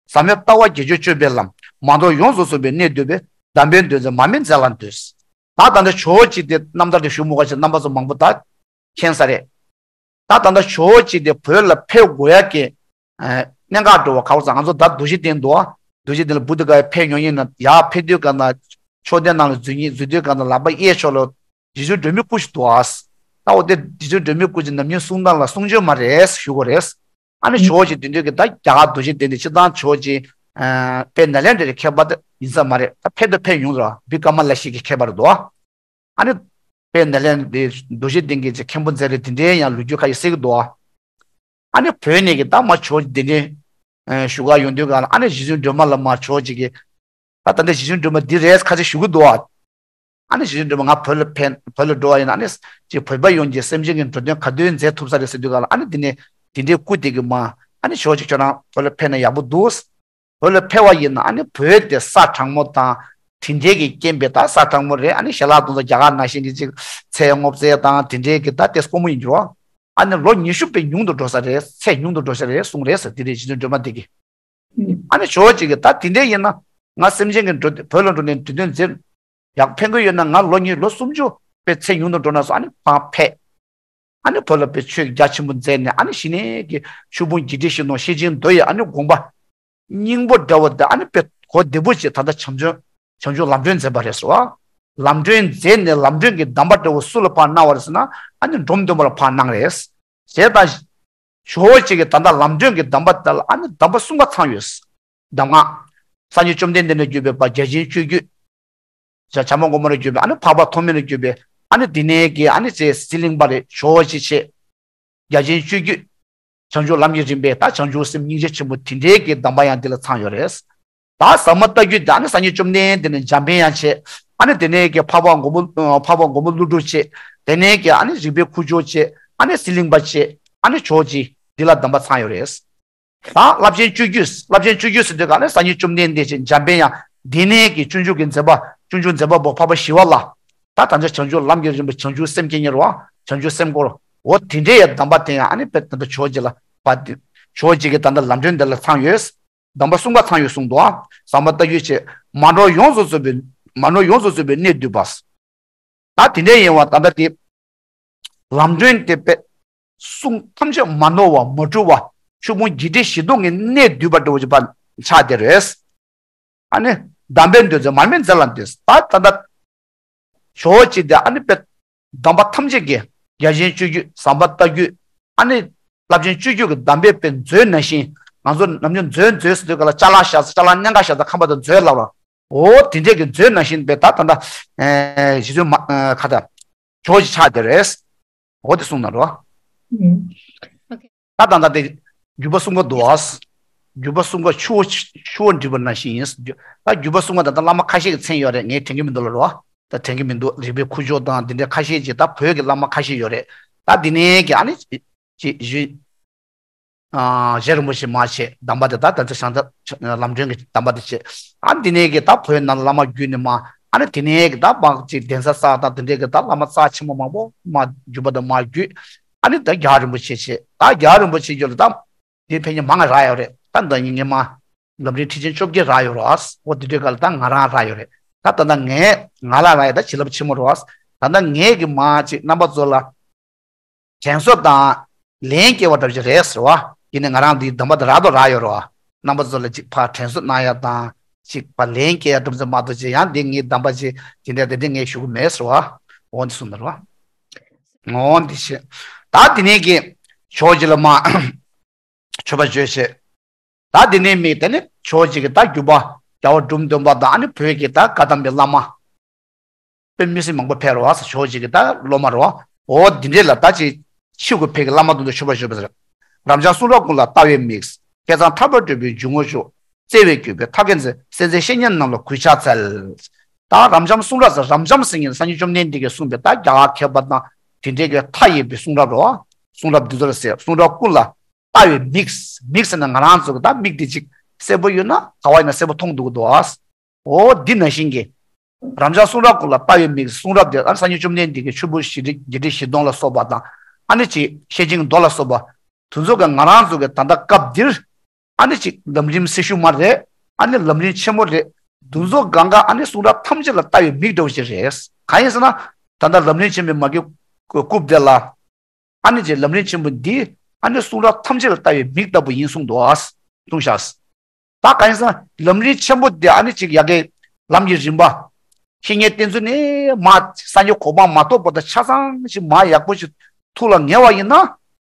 ཟབ་མོའི་ལྟ་བ་བརྒྱད་ཅུ་སྤྱོད་པའི་ལམ། མ་འདྲོགས་ཡོངས་སུ་རྫོགས་པའི་གནད་བསྡུས་པའི། གདམས་པའི་འདོན་ཚུལ་མར་མེ་མཛད་ལ་འདུད། ད་ད་ལྟ་ཇོ་བོ་རྗེ་དེ་རྣམ་ཐར་དེ་ཞུ་མི་དགོས་ཤིག་རྣམ་པ་ཚོ་མང་པོ་ད་མཁྱེན་ས་རེད། ད་ད་ལྟ་ཇོ་བོ་རྗེ་དེ་བོད་ལ་ཕེབས་དགོས་ཡ་གི་ཨ་གནད་འགག་འགྲོ་བ་ག་བར་ཙམ་ང་ཚོ་ད་རྡོ་རྗེ་གདན་འདུག་རྡོ་རྗེ་གདན་ལ་བུདྡྷ་ག་ཡ་ཕེབས་མྱོང་ཡིན་ན་ཡར་ཕེབས་དུས་ག་ན་མཆོད་རྟེན་ནང་ལ་འཛུལ་ཉིན་འཛུལ་དུས་ག་ན་ལག་པ་གཡས་ཕྱོགས་ལ་རྗེ་བཙུན་སྒྲོལ་མའི་སྐུ་ཞིག་འདུག་ཨ། ད་འོ་དེ་རྗེ་བཙུན་སྒྲོལ་མའི་སྐུ་ཞིག་ནམ་རྒྱུན་གསུང་སྟངས་ལ་གསུང་ཆོས་མ་རེད་ཞུ་དགོས་རེད། ཨ་ནི་ཇོ་བོ་རྗེ་དེ་འདྲའི་གི་ད་རྒྱ་གར་རྡོ་རྗེ་གདན་དེ་སྤྱིར་བཏང་ཇོ་བོ་རྗེ་ཨ་དཔལ་ནཱ་ལེནྡྲའི་མཁས་པ་དེ་ཡིན་ས་མ་རེད། ད་ཕེབས་དང་ཕེབས་མྱོང་ར་བི་ཀ་མ་ལ་ཤཱི་གི་མཁས་པ་རེད་འདུག་ཨ་ནི་དཔལ་ནཱ་ལེནྡྲའི་རྡོ་རྗེ་གདན་གྱི་ཅིག་མཁན་པོ་མཛད་རེད། དེ་འདྲའི་ཡང་ལོ་རྒྱུས་ཁ་ཤས་གསལ་གྱི་འདུག་ཨ་ནི་བོད་ནས་ཀྱི་ད་མ་ཇོ་བོ་རྗེ་དེ་འདྲའི་ཨ་བཞུགས་ག་ཡོང་དུས་ག་ལ་ཨ་ནི་རྗེ་བཙུན་སྒྲོལ་མ་ལ་མ་ཇོ་བོ་རྗེ་གི་ད་ད་ལྟ་རྗེ་བཙུན་སྒྲོལ་མ་འདི་རེད་ཁ་ཤས་ཞུ་གི་འདུག་ཨ། ཨ་ནི་རྗེ་བཙུན་སྒྲོལ་མ་ང་བོད་ལ་ཕན་བོད་ལ་འགྲོ་བ་ཡིན་ན་ཨ་ནི་ཅིག་བོད་པ་ཡོངས་ཀྱི་སེམས་ཅན་གྱི་འགྲོ་དོན་ག་དུས་མཛད་ཐུབ་ས་རེད་ཟེར་དུས་ག་ལ་ཨ་ནི་འདི་ནས་དེ་འདྲའི་སྐུ་དེ་གི་མ་ཨ་ནི་ཇོ་བོ་རྗེ་ཁྱོད་རང་བོད་ལ་ཕེབས་ན་ཡག་པོ་འདུག་བོད་ལ་ཕེབས་པ་ཡིན་ན་ཨ་ནི་བོད་དེ་ས་གྲང་མོ་དང་དེ་འདྲའི་གི་རྐྱེན་པས་ད་ས་གྲང་མོ་རེད། ཨ་ནི་ཞལ་ལག་དུང་ས་རྒྱ་གར་ནང་བཞིན་གྱི་ཅིག་ཚལ་སྔོ་ཚལ་དང་དེ་འདྲའི་གི་ད་དེ་དཀོན་མོ་ཡིན་འགྱུར་བ། ཨ་ནི་ལོ་ཉི་ཤུ་པའི་ཉུང་དུ་འགྲོ་ས་རེད། ཚེ་ཉུང་དུ་འགྲོ་ས་རེད་གསུངས་རེད་ཟེར། དེ་རེད་རྗེ་བཙུན་སྒྲོལ་མ་དེ་གི་ཨ་ནི་ཇོ་བོ་རྗེ་གིས་ད་དེ་འདྲ་ཡིན་ན་ང་སེམས་ཅན་གྱི་འགྲོ་བོད་ལ་འགྲོ་ནས་འདོད་དོན་མཛད་ཡག་ཕན་གྱི་ཡོད་ན་ང་ལོ་གཉིས་ལོ་སུམ་ཅུ་པའི་ཚེ་ཉུང་དུ་འགྲོ་ན་སོང་ཨ་ནི་ཕར་ཕེབས། ཨ་ནི་བོད་ལ་དཔེ་ཆོས་རྒྱ་ཆེན་པོ་མཛད་ནས་ཨ་ནི་གཞི་ནས་ཀྱི་ཆོས་ཕུང་བརྒྱད་ཁྲི་བཞི་སྟོང་ཤེར་ཕྱིན་མདོ་ཡི་ཨ་ནི་དགོངས་པ་སྙིང་པོ་འདྲ་བོ་དེ་ཨ་ནི་དཔེ་གོ་བདེ་པོ་བྱས་ད་ལྟ་བྱམས་ཆོས་བྱང་ཆུབ་ལམ་སྒྲོན་མཛད་པ་རེད་ཟེར་བ། ལམ་སྒྲོན་མཛད་ནས་ལམ་སྒྲོན་གྱི་གདམས་པ་འདྲ་བོ་སུ་ལ་ཕར་གནང་བ་རེད་ཟེར་ན་ཨ་ནི་འབྲོམ་སྟོན་པ་ལ་ཕར་གནང་རེད། ཞེས་དང་། ཇོ་བོ་རྗེ་གི་ད་ལྟ་ལམ་སྒྲོན་གྱི་གདམས་པ་དེ་ལ་ཨ་ནི་གདམས་པ་གསུམ་ཀ་ཚང་ཡོད། གདམས་ངག་སངས་རྒྱས་བཅོམ་ལྡན་འདས་ནས་བརྒྱུད་པའི་བརྒྱ་བྱིན་སྤྱོད་བརྒྱུད། བྱ་བྱ་མ་སྒོམ་པ་ལ་བརྒྱུད་པའི་ཨ་ནི་འཕགས་པ་ཐོགས་མེད་ལ་བརྒྱུད་པའི་ཨ་ནི་དེ་ནས་ཀྱི་ཨ་ནི་ཅེས་ཟི་ལིང་པ་རེད། ཇོ་བོ་རྗེ་ཆེ། བརྒྱ་བྱིན་སྤྱོད་བརྒྱུད། བྱང་ཆུབ་ལམ་གྱི་རིམ་པའི་ད་བྱང་ཆུབ་སེམས་སྙིང་རྗེ་ཆེན་པོ་དེ་འདྲའི་གི་གདམས་པ་ཡང་འདི་ལ་ཚང་ཡོད་རེད། ད་ཟབ་མོ་ལྟ་བརྒྱུད་དེ་ཨ་ནི་སངས་རྒྱས་བཅོམ་ལྡན་འདས་ནས་འཇམ་དཔལ་དབྱངས་བྱས། ཨ་ནི་དེ་ནས་ཀྱི་འཕགས་པ་མགོན་པོ་འཕགས་པ་མགོན་པོ་ཀླུ་སྒྲུབ་བྱས། དེ་ནས་ཀྱི་ཨ་ནི་རིག་པའི་ཁུ་བྱུག་བྱས། ཨ་ནི་ཟི་ལིང་པ་བྱས། ཨ་ནི་ཇོ་བོ་རྗེ་འདི་ལ་གདམས་པ་ཚང་ཡོད་རེད། ད་རླབས་ཆེན་སྤྱོད་བརྒྱུད། རླབས་ཆེན་སྤྱོད་བརྒྱུད་ཟེར་དུས་ག་ནི་སངས་རྒྱས་བཅོམ་ལྡན་འདས་བྱས། འཇམ་དཔལ་དབྱངས། དེ་ནས་ཀྱི་སྤྱོད་འཇུག་གི་མཛད་པ་སྤྱོད་འཇུག་མཛད་པ་པོ་འཕགས་པ་ཞི་བ་ལྷ། ད་ད་ཆ་བྱང་ཆུབ་ལམ་གྱི་རིམ་པ་བྱང་ཆུབ་སེམས་བསྐྱེད་གཉེར་བ་བྱང་ཆུབ་སེམས་སྐོར་འོ་དེ་འདྲའི་ཡ་གདམས་པ་དེ་ཡང་ཨ་ནི་དཔེ་ད་ལྟ་ཇོ་བོ་རྗེ་ལ་བ་དེ་ཇོ་བོ་རྗེ་གི་ད་ལྟ་ལམ་སྒྲོན་དེ་ལ་ཚང་ཡོད། གདམས་པ་གསུམ་ཀ་ཚང་ཡོད་གསུངས་འདུག་ཨ། ཟབ་མོ་ལྟ་བརྒྱུད་བྱས། མ་འདྲོགས་ཡོངས་སུ་རྫོགས་པའི་མ་འདྲོགས་ཡོངས་སུ་རྫོགས་པའི་གནད་བསྡུས་པ། ད་དེ་འདྲའི་ཡིན་བ་ད་ལྟ་དེ། ལམ་སྒྲོན་དེ་པས། གསུང་ཐམས་ཅད་མ་ནོར་བ་མ་འཁྲུལ་བ། ཆོས་ཕུང་བརྒྱད་ཁྲི་བཞི་སྟོང་གི་གནད་བསྡུས་པ་འདྲ་བོ་ཅིག་པ་ཆགས་བསྡད་རེད། ཨ་ནི་གདམས་པའི་འདོན་ཚུལ་མར་མེ་མཛད་ལ་འདུད། ད་ད་ལྟ་ཇོ་བོ་རྗེ་དེ་ཨ་ནི་པས་གདམས་པ་ཐམས་ཅད་ཀྱི་བརྒྱ་བྱིན་སྤྱོད་བརྒྱུད་ཟབ་མོ་ལྟ་བརྒྱུད། ཨ་ནི་རླབས་ཆེན་སྤྱོད་བརྒྱུད་ཀྱི་གདམས་པའི་པས་མཛོད་ནང་བཞིན། ང་ཚོ་ནམ་རྒྱུན་མཛོད་མཛོད་ཟེར་དུས་ག་ལ་ཅ་ལག་བཞག་ས་ཅ་ལག་གཉན་ཁ་བཞག་ས་ཁང་པ་དང་མཛོད་ལབ་ར། འོ་དེ་འདྲས་ཀྱི་མཛོད་ནང་བཞིན་པའི་ད་ད་ལྟ་ཨེ་རྗེ་བཙུན་མ་ཨེ་ཁ་ད་ཇོ་བོ་རྗེ་ཆགས་བསྡད་རེད། འོ་དེ་གསུངས་གནང་རོགས། ཨུམ། ད་ད་ལྟ་དེ་བརྒྱུད་པ་གསུམ་ཀ་འདུག་ཨ། བརྒྱུད་པ་གསུམ་ཀ་ཆུ་བོ་ཆུ་བོ་འདྲེས་པ་ནང་བཞིན་ཡིན། ད་བརྒྱུད་པ་གསུམ་ཀ་ད་ལྟ་བླ་མ་ཁ་ཤས་ཀྱི་མཚན་ཡོད་རེད། ངས་དྲན་གྱི་མི་འདུག་ལ་རོ། ད་དྲན་གྱི་མི་འདུག་རིག་པའི་ཁུ་བྱུག་དང་འདི་འདྲའི་ཁ་ཤས་ཀྱི་ད་བོད་ཀྱི་བླ་མ་ཁ་ཤས་ཡོད་རེད། ད་འདི་ནས་ཀྱི་ཨ་ནི་ཅི་ཞུས། ཨ་རྗེ་རིན་པོ་ཆེ་མར་བྱས་གདམས་པ་དེ་ད་ད་ཚོ་བྱང་ཐབས་ལམ་སྒྲོན་གྱི་གདམས་པ་དེ་བྱས། ཨ་འདི་ནས་ཀྱི་ད་བོད་ནང་བླ་མ་བརྒྱུད་ནས་མར་ཨ་ནི་དེ་ནས་ཀྱི་ད་མར་ཅིག་གདན་ས་གསར་དང་དེ་འདྲས་ཀྱི་ད་བླ་མ་རྩ་ཆེན་པོ་མང་པོ་མར་བརྒྱུད་པ་དང་མར་བརྒྱུད། ཨ་ནི་ད་རྒྱལ་བ་རིན་པོ་ཆེ་བྱས། ད་རྒྱལ་བ་རིན་པོ་ཆེ་བརྒྱུད་ལ་ད་འདི་ཕན་ཉེ་མང་ང་རག་ཡོད་རེད། ད་ད་ཉིན་ངས་མར་ལམ་རིམ་ཁྲིད་ཆེན་བཅོ་བརྒྱད་རག་ཡོད་རེད། འོ་དེ་འདྲའི་སྐབས་ལ་ད་ང་རང་རག་ཡོད་རེད། ད་ད་ད་ངས་ང་ལ་རག་ཡོད་ད་བྱིན་རླབས་ཆེན་མོ་རེད། ད་ད་ངས་ཀྱི་མར་ཅིག་རྣམ་པ་ཚོ་ལ། དྲན་གསོ་དང་ལན་སྐྱེལ་བ་འདྲ་ཅིག་རེད་ཟེར་བ། ཡིན་ནའི་ང་རང་འདིའི་གདམས་པ་དེ་རག་དང་རག་ཡོད་རེད་བ། རྣམ་པ་ཚོ་ལ་ཅིག་ཕར་དྲན་གསོ་གནང་ཡ་དང་ཅིག་ཕར་ལན་སྐྱེལ་ཡ་འདྲ་ཅིག་མ་གཏོགས་ཅིག་ཡང་འདི་ངའི་གདམས་པ་ཅིག་ཅི་འདྲ་དེ་འདྲ་ངས་ཞུ་གི་མེད་ཟེར་བ། འོ་འདི་གསུངས་འདུག་རེད་བ། འོ་འདི་བྱས། ད་དེ་ནས་ཀྱི་ཇོ་བོ་རྗེ་ལ་མར་མཆོད་པ་བརྗོད་བྱས། ད་དེ་ནས་མི་དེ་ནི་ཇོ་བོ་རྗེ་གི་ད་བརྒྱུད་པ་རྒྱལ་བ་འབྲོམ་སྟོན་པ་དང་ཨ་ནི་བོད་ཀྱི་ད་བཀའ་གདམས་པའི་བླ་མ། དཔེ་མི་སྲིད་མང་པོ་ཕེབས་རེད་བ། ཇོ་བོ་རྗེ་གི་ད་སློབ་མ་རེད་བ། འོ་འདི་འདྲས་ལ་ད་ཅིག་ཕྱི་གུ་ཕེབས་ཀྱི་བླ་མ་དུ་དུ་མཆོད་པ་ཞུས་པ་ཟེར། རབ་འབྱམས་གསུང་རབ་ཀུན་ལ་ལྟ་བའི་མིག། བསྐལ་བཟང་ཐར་པར་བགྲོད་པའི་འཇུག་ངོགས་ཤོག། བརྩེ་བས་བསྐྱོད་པའི་ཐབས་མཁས་འཛིན། གསན་མཛད་བཤེས་གཉེན་རྣམས་ལ་གུས་ཕྱག་འཚལ། ད་རབ་འབྱམས་གསུང་རབ་ཟེར། རབ་འབྱམས་ཟེར་མཁན་སངས་རྒྱས་བཅོམ་ལྡན་འདས་ཀྱིས་གསུངས་པའི་ད་རྒྱ་གར་མཁས་པ་དང་ དེ་འདྲའི་གི་མཐའ་ཡས་པའི་གསུང་རབ་རེད་བ། གསུང་རབ་འདི་ཚོ་ལ་ཟེར། གསུང་རབ་ཀུན་ལ་ལྟ་བའི་མིག་མིག་ཟེར་ན་ང་རང་ཚོ་གི་ད་མིག་དེ་ཅིག་གསལ་པོ་ཡོད་ན་ག་བ་ཡིན་ན་གསལ་པོ་མཐོང་འདུག་གི་འདུག་ཨ། འོ་འདི་ནང་བཞིན་གྱི། རབ་འབྱམས་གསུང་རབ་ཀུན་ལ་ལྟ་བའི་མིག་གསུང་རབ་དེ་ཨ་སངས་རྒྱས་བཅོམ་ལྡན་འདས་ཀྱི་ཆོས་ཕུང་བཞི་ཁྲི་བརྒྱད་ཁྲི་བཞི་སྟོང་ལ་སོགས་པ་དང་། ཨ་ནི་ཅིག་བཤེས་སྤྲིང་མདོ་ལ་སོགས་པ། དེ་ཚོ་གི་ང་རང་ཚོ་གི་ད་ལྟ་སྐབས་འདིར། ཨ་ནི་ཅིག་ལམ་རིམ་སེར་ཤུལ་མ་རེད། ཨ་ནི་ལམ་རིམ་ཆེན་མོ་རེད། དེ་ཚོ་གང་ག་ཨ་ནི་གསུང་རབ་ཐམས་ཅད་ལ་ལྟ་བའི་མིག་འདྲ་བོ་ཞིག་རེད། གང་ཡིན་ཟེར་ན། ད་ལྟ་ལམ་རིམ་ཆེན་མོའི་མ་གི་རྐུབ་དེ་ལ། ཨ་ནི་ཅིག་ལམ་རིམ་ཆེན་པོ་འདི་ཨ་ནི་གསུང་རབ་ཐམས་ཅད་ལ་ལྟ་བའི་མིག་ལྟ་བུ་ཡིན་གསུངས་འདུག་ཨ། གསུངས་ཤག་ད་གང་ཡིན་ཟེར་ན་ལམ་རིམ་ཆེན་པོ་འདི་ཨ་ནི་ཅིག་ཡ་གི་ལམ་གྱི་རིམ་པ། བཤེས་གཉེན་བསྟེན་ཚུལ་ནི་མ་སངས་རྒྱས་གོ་འཕང་མ་ཐོབ་བར་དུ་ཆ་ཚང་ཞིག་མ་ཡག་པོ་ཞིག་ཐུགས་ལ་ངེས་པ་ཡིན་ན།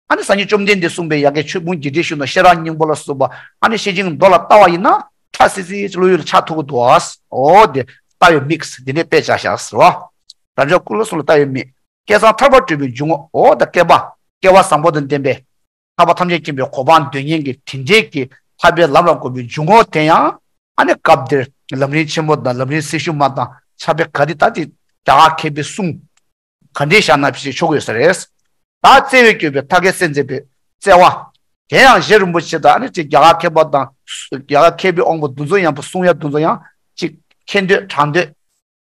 ཨ་ནི་སངས་རྒྱས་བཅོམ་ལྡན་འདས་གསུངས་པའི་ཡ་གི་ཆོས་ཕུང་བརྒྱད་ཁྲི་བཞི་སྟོང་ན་ཤེས་རབ་སྙིང་པོ་ལ་སོགས་པ་ཨ་ནི་བཤེས་སྤྲིང་མདོ་ལ་ལྟ་བ་ཡིན་ན་ཁྲ་སིལ་སིལ་བློ་ཡུལ་ལ་ཆགས་ཐུབ་ཀྱི་འདུག་ཨ། འོ་དེ་ལྟ་བའི་མིག་འདི་ནས་དཔེ་བྱས་ཤག་ཟེར་བ། རབ་འབྱམས་ཀུན་ལ་གསུང་ལ་ལྟ་བའི་མིག་བསྐལ་བཟང་ཐར་པར་འགྲོ་བའི་འཇུག་ངོགས། འོ་ད་བསྐལ་པ། བསྐལ་བ་བཟང་པོ་དང་ལྡན་པའི་ཐར་པ་ཐམས་ཅད་མཁྱེན་པའི་གོ་འཕང་འདོད་མཁན་གྱི་དེ་འདྲའི་གི་ཐར་པའི་ལམ་ལ་འགོད་པའི་འཇུག་ངོགས་དེ་ཡང་ཨ་ནི་སྐབས་འདིར་ལམ་རིམ་ཆེན་པོ་དང་ལམ་རིམ་སེར་ཤུལ་མ་དང་ཕྱག་དཔེ་ག་རེ་ད་ཅིག་རྒྱ་གར་མཁས་པའི་གསུང་ག་འདྲའི་བཞག་ན་ཞིག་ཆོག་གི་ཡོད་ས་རེད། ད་བརྩེ་བས་བསྐྱོད་པའི་ཐབས་མཁས་གསལ་མཛད་པའི་བརྩེ་བ། དེ་ཡང་རྗེ་རིན་པོ་ཆེ་དང་ཨ་ནི་ཅིག་རྒྱ་གར་མཁས་པ་དང་། རྒྱ་གར་མཁས་པའི་དབང་པོ་འདུ་འཛོམས་ཡང་པོ་གསུང་ཡ་འདུ་འཛོམས་ཡང་ཅིག་མཁྱེན་འདོད་དྲང་འདོད།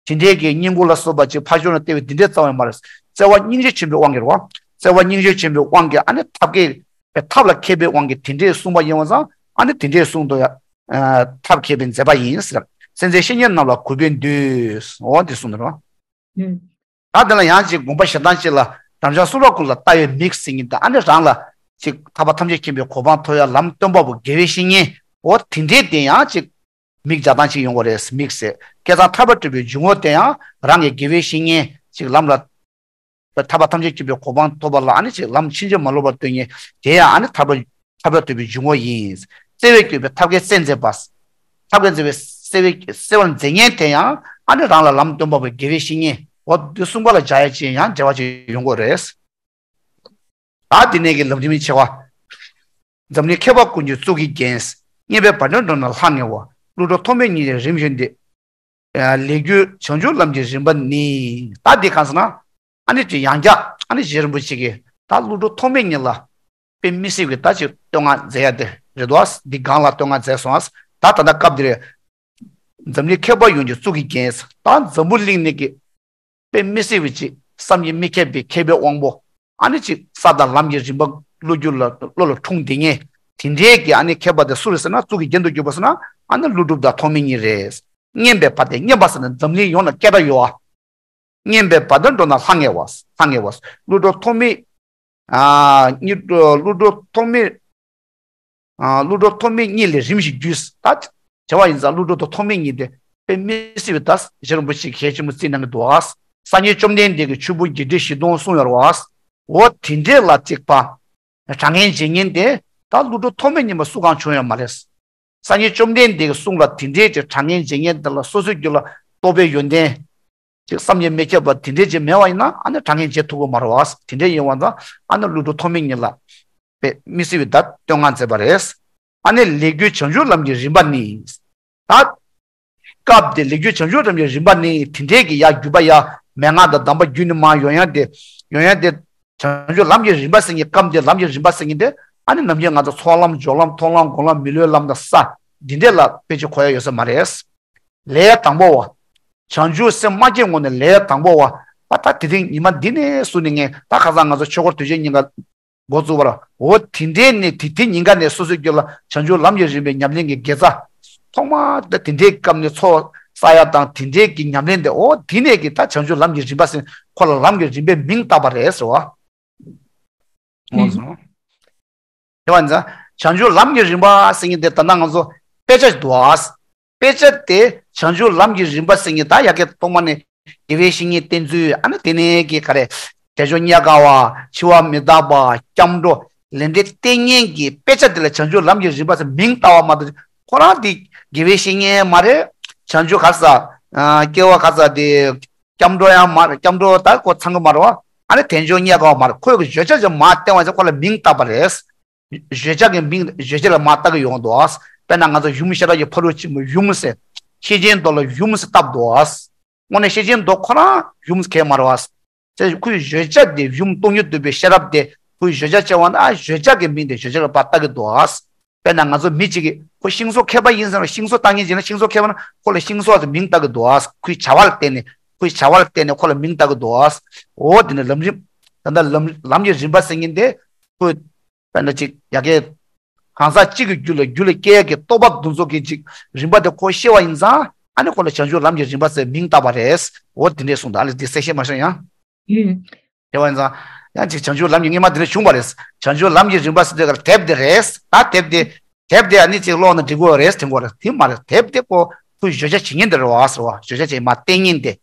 དེ་འདྲའི་གི་སྙིང་པོ་ལ་སོགས་པ་ཅིག་ཕར་ཕྱོགས་ན་བལྟས་པའི་དེ་འདྲའི་རྩ་བ་ཡང་མ་རེད། བརྩེ་བ་སྙིང་རྗེ་ཆེན་པོའི་དབང་གིས་རེད་བ། བརྩེ་བ་སྙིང་རྗེ་ཆེན་པོའི་དབང་གིས་ཨ་ནི་ཐབས་མཁས་པའི་ཐབས་ལ་མཁས་པའི་དབང་གིས་དེ་འདྲའི་གསུངས་པ་ཡིན་པ་ཙང་ཨ་ནི་དེ་འདྲའི་གསུང་དུ་ཡང་ཐབས་མཁས་པའི་མཛད་པ་ཡིན་ཟེར། གསན་མཛད་བཤེས་གཉེན་རྣམས་ལ་གུས་པས་འདུད། འོ་འདི་གསུངས་ནས་རེད་བ། ད་དེ་ལ་ཡང་ཅིག་དགོངས་པ་ཞེ་སྡང་ཅིག་ལ་རབ་འབྱམས་གསུང་རབ་ཀུན་ལ་ལྟ་བའི་མིག་ཟེར་མཁན་དང་ཨ་ནི་རང་ལ་ཅིག་ཐར་པ་ཐམས་ཅད་མཁྱེན་པའི་གོ་འཕང་ཐོབ་ཡ་ལམ་སྟོན་པ་པོ་དགེ་བའི་བཤེས་གཉེན། འོ་དེ་འདྲའི་དེ་ཡང་ཅིག་མིག་རྒྱག་སྟངས་ཅིག་ཡོང་གི་རེད། མིག་ཟེར་བསྐལ་བཟང་ཐར་པར་འགྲོ་བའི་འཇུག་ངོགས་དེ་ཡང་རང་གི་དགེ་བའི་བཤེས་གཉེན་ཅིག་ལམ་ལ། ཐར་པ་ཐམས་ཅད་མཁྱེན་པའི་གོ་འཕང་ཐོབ་པ་ལ་ཨ་ནི་ཅིག་ལམ་ཕྱིན་ཅི་མ་ལོག་པར་སྟོན་མཁན་དེ་ཡང་ཨ་ནི་ཐར་པ་ཐར་པར་འགྲོ་བའི་འཇུག་ངོགས་ཡིན། བརྩེ་བས་བསྐྱོད་པའི་ཐབས་མཁས་གསལ་མཛད་པ། ཐབས་མཁས་མཛད་པའི་བརྩེ་བའི་བརྩེ་བར་མཛད་མཁན་དེ་ཡང་ཨ་ནི་རང་ལ་ལམ་སྟོན་པ་པོའི་དགེ་བའི་བཤེས་གཉེན། འོ་འདི་གསུངས་པ་ལ་སྦྱར་ཡ་ཅིག་ཡང་འབྲེལ་བ་ཅིག་ཡོང་གི་རེད། ད་འདི་ནས་ཀྱི་ལམ་རིམ་ཆེ་བ། འཛམ་གླིང་མཁས་པ་ཀུན་གྱི་གཙུག་གི་རྒྱན། སྙན་པའི་བར་དོའི་འགྲོ་རྣམས་ལྷང་ངེ་བ། བློ་གྲོས་ཐོགས་མེད་གཉིས་ལས་རིམ་བཞིན་ཏེ། ལས་རྒྱུ་བྱང་ཆུབ་ལམ་གྱི་རིམ་པ་ནི། ད་འདི་གང་ཟེར་ན། ཨ་ནི་ཅིག་ཡང་བསྐྱར་ཨ་ནི་རྗེ་རིན་པོ་ཆེ་གིས་ད་བློ་གྲོས་ཐོགས་མེད་གཉིས་ལ་དཔེ་མི་སྲིད་པའི་ད་ཅིག་བསྟོད་བསྔགས་མཛད་ཡ་དེ་རེད་དོ། འདི་སྒང་ལ་བསྟོད་བསྔགས་མཛད་སོང་ཨ། ད་ད་ལྟ་སྐབས་འདིར་འཛམ་གླིང་མཁས་པ་ཡོངས་ཀྱི་གཙུག་གི་རྒྱན། ད་འཛམ་བུ་གླིང་ནས་ཀྱི་དཔེ་མི་སྲིད་པའི་ཅིག་བསམ་གྱིས་མི་ཁྱབ་པའི་མཁས་པའི་དབང་པོ། ཨ་ནི་ཅིག་ས་དང་ལམ་གྱི་རིམ་པ་བློ་རྒྱུད་ལ་བློ་ལ་འཁྲུངས་བསྡད་མཁན། དེ་འདྲའི་གི་ཨ་ནི་མཁས་པ་དེ་སུ་རེད་ཟེར་ན་གཙུག་གི་རྒྱན་དུ་གྱུར་པ་ཟེར་ན་ཨ་ནི་ཀླུ་སྒྲུབ་དང་ཐོགས་མེད་གཉིས་རེད། སྙན་པའི་བར་དེ་སྙན་པ་ཟེར་ན་འཛམ་གླིང་ཡོངས་ལ་སྐད་གྲགས་ཡོད་ཨ། སྙན་པའི་བར་དོའི་འགྲོ་རྣམས་ལྷང་ངེ་བ། ལྷང་ངེ་བ། བློ་གྲོས་ཐོགས་མེད། ཨ་གཉིས་བློ་གྲོས་ཐོགས་མེད། ཨ་བློ་གྲོས་ཐོགས་མེད་གཉིས་ལས་རིམ་བཞིན་བརྒྱུད། ད་བྱ་བ་ཡིན་ཙང་བློ་གྲོས་དང་ཐོགས་མེད་གཉིས་དེ་དཔེ་མི་སྲིད་པའི་ད་རྗེ་རིན་པོ་ཆེ་གལ་ཆེན་པོ་བརྩི་གནང་གི་འདུག་ཨ། སངས་རྒྱས་བཅོམ་ལྡན་འདས་ཀྱི་ཆོས་ཕུང་བརྒྱད་ཁྲི་བཞི་སྟོང་གསུངས་ཡོད་རེད་བ། འོ་དེ་འདྲས་ལ་གཅིག་པ། དྲང་ངེས་འཇལ་མཁན་དེ་ད་བློ་གྲོས་ཐོགས་མེད་གཉིས་མ་སུ་གང་བྱུང་ཡོད་མ་རེད། སངས་རྒྱས་བཅོམ་ལྡན་འདས་ཀྱི་གསུང་ལ་དེ་འདྲའི་ཅིག་དྲང་ངེས་འཇལ་མཁན་དེ་ལ་སོ་སོའི་རྒྱུད་ལ་རྟོགས་པའི་ཡོན་ཏན་ཅིག་བསམ་གྱིས་མི་ཁྱབ་པ་དེ་འདྲའི་ཅིག་མེད་པ་ཡིན་ན་ཨ་ནི་དྲང་ངེས་འཇལ་ཐུབ་ཀྱི་མ་རེད་བ། དེ་འདྲའི་ཡིན་པ་ཙང་ཨ་ནི་བློ་གྲོས་ཐོགས་མེད་གཉིས་ལ་དཔེ་མི་སྲིད་པའི་ད་བསྟོད་བསྔགས་མཛད་པ་རེད། ཨ་ནི་ལས་རྒྱུ་བྱང་ཆུབ་ལམ་གྱི་རིམ་པ་ནི། ད་སྐབས་དེ་ལས་རྒྱུ་བྱང་ཆུབ་ལམ་གྱི་རིམ་པ་ནི་དེ་འདྲའི་གི་ཡ་བརྒྱུད་པ་ཡ་མན་ངག་དང་གདམས་པ་བརྒྱུད་ནས་མར་ཡོང་ཡ་དེ་ཡོང་ཡ་དེ། བྱང་ཆུབ་ལམ་གྱི་རིམ་པ་ཟེར་མཁན་སྐབས་འདིར་ལམ་གྱི་རིམ་པ་ཟེར་མཁན་དེ་ཨ་ནི་ནམ་རྒྱུན་ང་ཚོ་ཚོགས་ལམ་སྦྱོར་ལམ་མཐོང་ལམ་གོང་ལམ་མི་ལུས་ལམ་དང་ས་འདི་འདྲས་ལ་དཔེ་ཅིག་གོ་ཡ་ཡོད་ས་མ་རེད། ལས་དང་པོ་བ། བྱང་ཆུབ་སེམས་མ་སྐྱེས་སྔོན་ནས་ལས་དང་པོ་བ། ཨ་ད་དེ་རིང་ཉི་མ་འདི་ནས་བཟུང་ནས་ངས་ད་ཁ་སང་ང་ཚོ་ཆོས་འཁོར་དུས་ཆེན་ཉིན་ཀ་འགོ་བཙུགས་པར་འོ་དེ་འདྲས་ནས་དེ་དེ་ཉིན་ཀ་ནས་སོ་སོའི་རྒྱུད་ལ་བྱང་ཆུབ་ལམ་གྱི་རིམ་པའི་ཉམས་ལེན་གྱི་དགེ་རྩ། ཐོག་མ་ད་དེ་འདྲའི་སྐབས་ནས་ཚོགས་བསགས་ཡ་དང་དེ་འདྲའི་གི་ཉམས་ལེན་དེ་འོ་དེ་ནས་གི་ད་བྱང་ཆུབ་ལམ་གྱི་རིམ་པ་ཟེར་ཁོ་ལ་ལམ་གྱི་རིམ་པའི་མིང་བཏགས་པ་རེད་ཟེར་བ། ངོ་ཨུ། སོང་། དེ་བ་ནི་བྱང་ཆུབ་ལམ་གྱི་རིམ་པ་ཟེར་མཁན་དེ་ད་ལྟ་ང་ཚོ་དཔེ་ཆ་ཞིག་འདུག་ཨ། དཔེ་ཆ་དེ་བྱང་ཆུབ་ལམ་གྱི་རིམ་པ་ཟེར་མཁན་ད་ཡ་གི་ཐོག་མ་ནས་དགེ་བའི་བཤེས་གཉེན་བསྟེན་ཚུལ་ཨ་ནི་དེ་ནས་གི་ག་རེ། དལ་འབྱོར་རྙེད་དཀའ་བ། འཆི་བ་མི་རྟག་པ། སྐྱབས་འགྲོ། ལས་འབྲས་བསྟན་མཁན་གྱི་དཔེ་ཆ་དེ་ལ་བྱང་ཆུབ་ལམ་གྱི་རིམ་པ་ཟེར་མིང་བཏགས་པ་མ་གཏོགས་ཁོ་རང་དེ་དགེ་བའི་བཤེས་གཉེན་མ་རེད། བྱང་ཆུབ་ག་ས། སྐྱེ་བ་ག་ས་དེ། སྐྱབས་འགྲོ་ཡང་མ་རེད། སྐྱབས་འགྲོ་ད་ཁོ་ཚང་གི་མ་རེད་བ། ཨ་ནི་དལ་འབྱོར་རྙེད་དཀའ་བ་མ་རེད། ཁོས་གི་བརྗོད་བྱ་ཅིག་མར་བསྟན་པ་ཅིག་ཁོ་ལ་མིང་བཏགས་པ་རེད། བརྗོད་བྱ་གི་མིང་བརྗོད་བྱ་ལ་མར་བཏགས་གི་ཡོང་འདུག་ཨ། དཔེར་ན་ང་ཚོ་ཡུམ་ཤེས་རབ་ཀྱི་ཕ་རོལ་ཕྱིན་པ་ཡུམ་ཟེར། ཤེར་ཕྱིན་མདོ་ལ་ཡུམ་ཟེར་བཏབ་འདུག་ཨ། དངོས་གནས་ཤེར་ཕྱིན་མདོ་ཁོ་རང་ཡུམ་ཟེར་གང་ཡང་མ་རེད་བ། དེ་ཁོའི་བརྗོད་བྱ་དེ་ཡུམ་སྟོང་ཉིད་འདུས་པའི་ཤེས་རབ་དེ་ཁོའི་བརྗོད་བྱ་བྱས་པ་ན་ཨ་བརྗོད་བྱ་གི་མིང་དེ་བརྗོད་བྱ་ལ་ཕར་བཏགས་ཀྱི་འདུག་ཨ། དཔེར་ན་ང་ཚོ་མི་གཅིག་གིས་ཁོ་ཤིང་བཟོ་མཁས་པ་ཡིན་ཟེར་ན་ཤིང་བཟོ་བཏགས་མཁན་ཅིག་ན་ཤིང་བཟོ་མཁས་པ་ན་ཁོ་ལ་ཤིང་བཟོ་ཟེར་མིང་བཏགས་ཀྱི་འདུག་ཨ། ཁོའི་བྱ་བ་ལ་བརྟེན་ནས་ཁོའི་བྱ་བ་ལ་བརྟེན་ནས་ཁོ་ལ་མིང་བཏགས་ཀྱི་འདུག་ཨ། འོ་དེ་ནི་ལམ་རིམ། ད་ལྟ་ལམ་ལམ་གྱི་རིམ་པ་ཟེར་མཁན་དེ་ཁོས་དཔེར་ན་ཅིག་ཡ་གི་གང་ཟག་གཅིག་གི་རྒྱུད་ལ་རྒྱུད་ལ་སྐྱེ་ཡ་གི་རྟོགས་པ་འདུ་འཛོམས་ཀྱི་ཅིག་རིམ་པ་དེ་ཁོ་ཤེས་པ་ཡིན་ཙང་ཨ་ནི་ཁོ་ལ་བྱང་ཆུབ་ལམ་གྱི་རིམ་པ་ཟེར་མིང་བཏགས་པ་རེད། འོ་དེ་འདྲས་གསུངས་འདུག་ཨ་ལས་འདི་གསལ་བཤད་མ་ཤེས་ཡང་། ཨུམ། དེ་བ་ཡིན་ཙང་། ཡང་ཅིག་བྱང་ཆུབ་ལམ་གྱི་སྔོན་མ་དེ་ནས་བྱུང་བ་རེད། བྱང་ཆུབ་ལམ་གྱི་རིམ་པ་ཟེར་དུས་ཀར་དེབ་དེ་རེད། ད་དེབ་དེ། དེབ་དེ་ཨ་ནི་ཅིག་ཀློག་ན་འགྲིག་གི་རེད་དྲན་གྱི་རེད། དེ་མ་རེད། དེབ་དེ་ཁོ་ཁོའི་བརྗོད་བྱ་བྱེད་མཁན་དེ་རེད་བ་ཟེར་བ། བརྗོད་བྱ་བྱེད་མ་བསྟན་མཁན་དེ།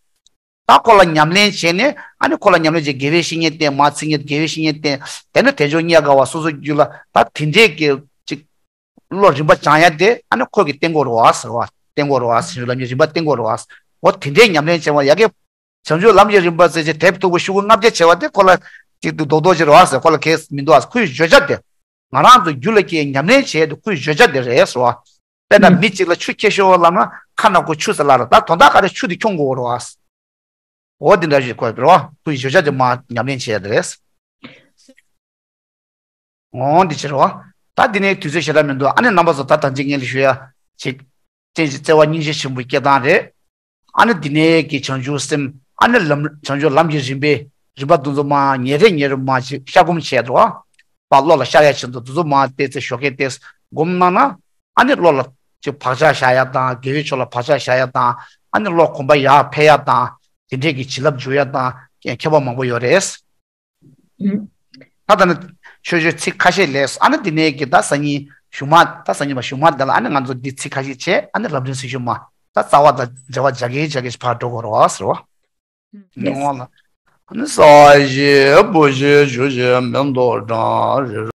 ད་ཁོ་ལ་ཉམས་ལེན་བྱས་ནས་ཨ་ནི་ཁོ་ལ་ཉམས་ལེན་བྱས་དགེ་བའི་བཤེས་གཉེན་བསྟེན། མ་ཚིག་གཉིས་དགེ་བའི་བཤེས་གཉེན་བསྟེན། དེ་ནས་དལ་འབྱོར་རྙེད་དཀའ་བ་སོ་སོའི་རྒྱུད་ལ་ད་དེ་འདྲས་ཀྱི་ཅིག་བློ་རིམ་པ་སྦྱང་ཡ་དེ་ཨ་ནི་ཁོ་གིས་བསྟན་དགོས་རེད་བ་ཟེར་བ། བསྟན་དགོས་རེད་བ་ཟེར། བྱང་ཆུབ་ལམ་གྱི་རིམ་པ་བསྟན་དགོས་རེད་བ། འོ་དེ་འདྲའི་ཉམས་ལེན་བྱས་པ་ཡ་གི་བྱང་ཆུབ་ལམ་གྱི་རིམ་པ་ཟེར་ཅིག་དེབ་མཐུག་པོ་ཤོག་གུ་ལྔ་བརྒྱ་བྱས་པ་དེ་ཁོ་ལ་ཅིག་ཏུ་རྡོག་རྡོག་ཅིག་རེད་བ་ཟེར། ཁོ་ལ་གལ་མི་འདུག་བ། ཁོའི་བརྗོད་བྱ་དེ་ང་རང་ཚོ་རྒྱུད་ལ་སྐྱེས་ཉམས་ལེན་བྱས་དེ་ཁོའི་བརྗོད་བྱ་དེ་རེད་ཟེར་བ། དཔེར་ན་ཨུམ། མི་གཅིག་ལ་ཆུ་ཁྱེར་ཤོག་ལབ་ན་ཁ་ནང་ཁོ་ཆུ་ཟེར་ལབ་རེད། ད་དོན་དག་ག་རེ་ཆུ་དེ་འཁྱོངས་དགོས་རེད་བ། འོ་འདི་འདྲ་ཞིག་ཁོ་རེད་བ། ཁོའི་བརྗོད་བྱ་དེ་མར་ཉམས་ལེན་བྱས་དེ་རེད། འོ་འདི་ཕྱིར་བ། ད་འདི་ནས་དུས་ཚོད་ཞེ་དྲག་མི་འདུག་ཨ་ནི་རྣམ་པ་ཚོ་ད་ཐམས་ཅད་སྔོན་ལ་ཞུ་ཡ་ཅིག་རྟེན་གཞི་བརྩེ་བ་སྙིང་རྗེ་ཆེན་པོའི་སྐྱེ་སྟངས་རེད། ཨ་ནི་འདི་ནས་ཀྱི་བྱང་ཆུབ་སེམས། ཨ་ནི་ལམ་བྱང་ཆུབ་ལམ་གྱི་རིམ་པའི་རིམ་པ་འདི་ཚོ་མར་ཉིན་རེ་ཉིན་རེ་མར་ཅིག་ཤར་སྒོམ་བྱས་འདུག་བ། བློ་ལ་ཤར་ཡ་ཆེད་དུ་འདི་ཚོ་མར་བལྟས་ཚེ་ཞོགས་ཀས་བལྟས་སྒོམ་གནང་ན། ཨ་ནི་བློ་ལ་ཅིག་བག་ཆགས་བཞག་ཡ་དང་། དགེ་བའི་ཕྱོགས་ལ་བག་ཆགས་བཞག་ཡ་དང་། ཨ་ནི་བློ་གོམ་པ་ཡར་འཕེལ་ཡ་དང་། དེ་འདྲས་ཀྱི་བྱིན་རླབས་འཇུག་ཡ་དང་ཁྱད་པར་མང་པོ་ཡོད་རེད། ད་ལྟ་ནི་ཆོས་བརྗོད་ཚིག་ཁ་ཤས་ལས་སོ། ཨ་ནི་འདི་ནས་ཀྱི་ད་སང་ཉིན་གཞུག་མ། ད་སང་ཉིན་མ་གཞུག་མ་འདི་ལ་ཨ་ནི་ང་ཚོ་འདི་ཚིག་ཁ་ཤས་བྱས། ཨ་ནི་ལམ་རིམ་ཟེར་གཞུག་མ་ད་རྩ་བ་དང་འབྲེལ་བ་རྒྱག་གིན་རྒྱག་གིན་ཕར་འགྲོ་དགོས་རེད་བ་ཟེར་བ། ཡེས། ནང་ལ་ཨ་ནི་ས་གཞི་བུ་གཞི་ཆུ་གཞི་མེ་ཏོག་བཀྲ་རི་རི།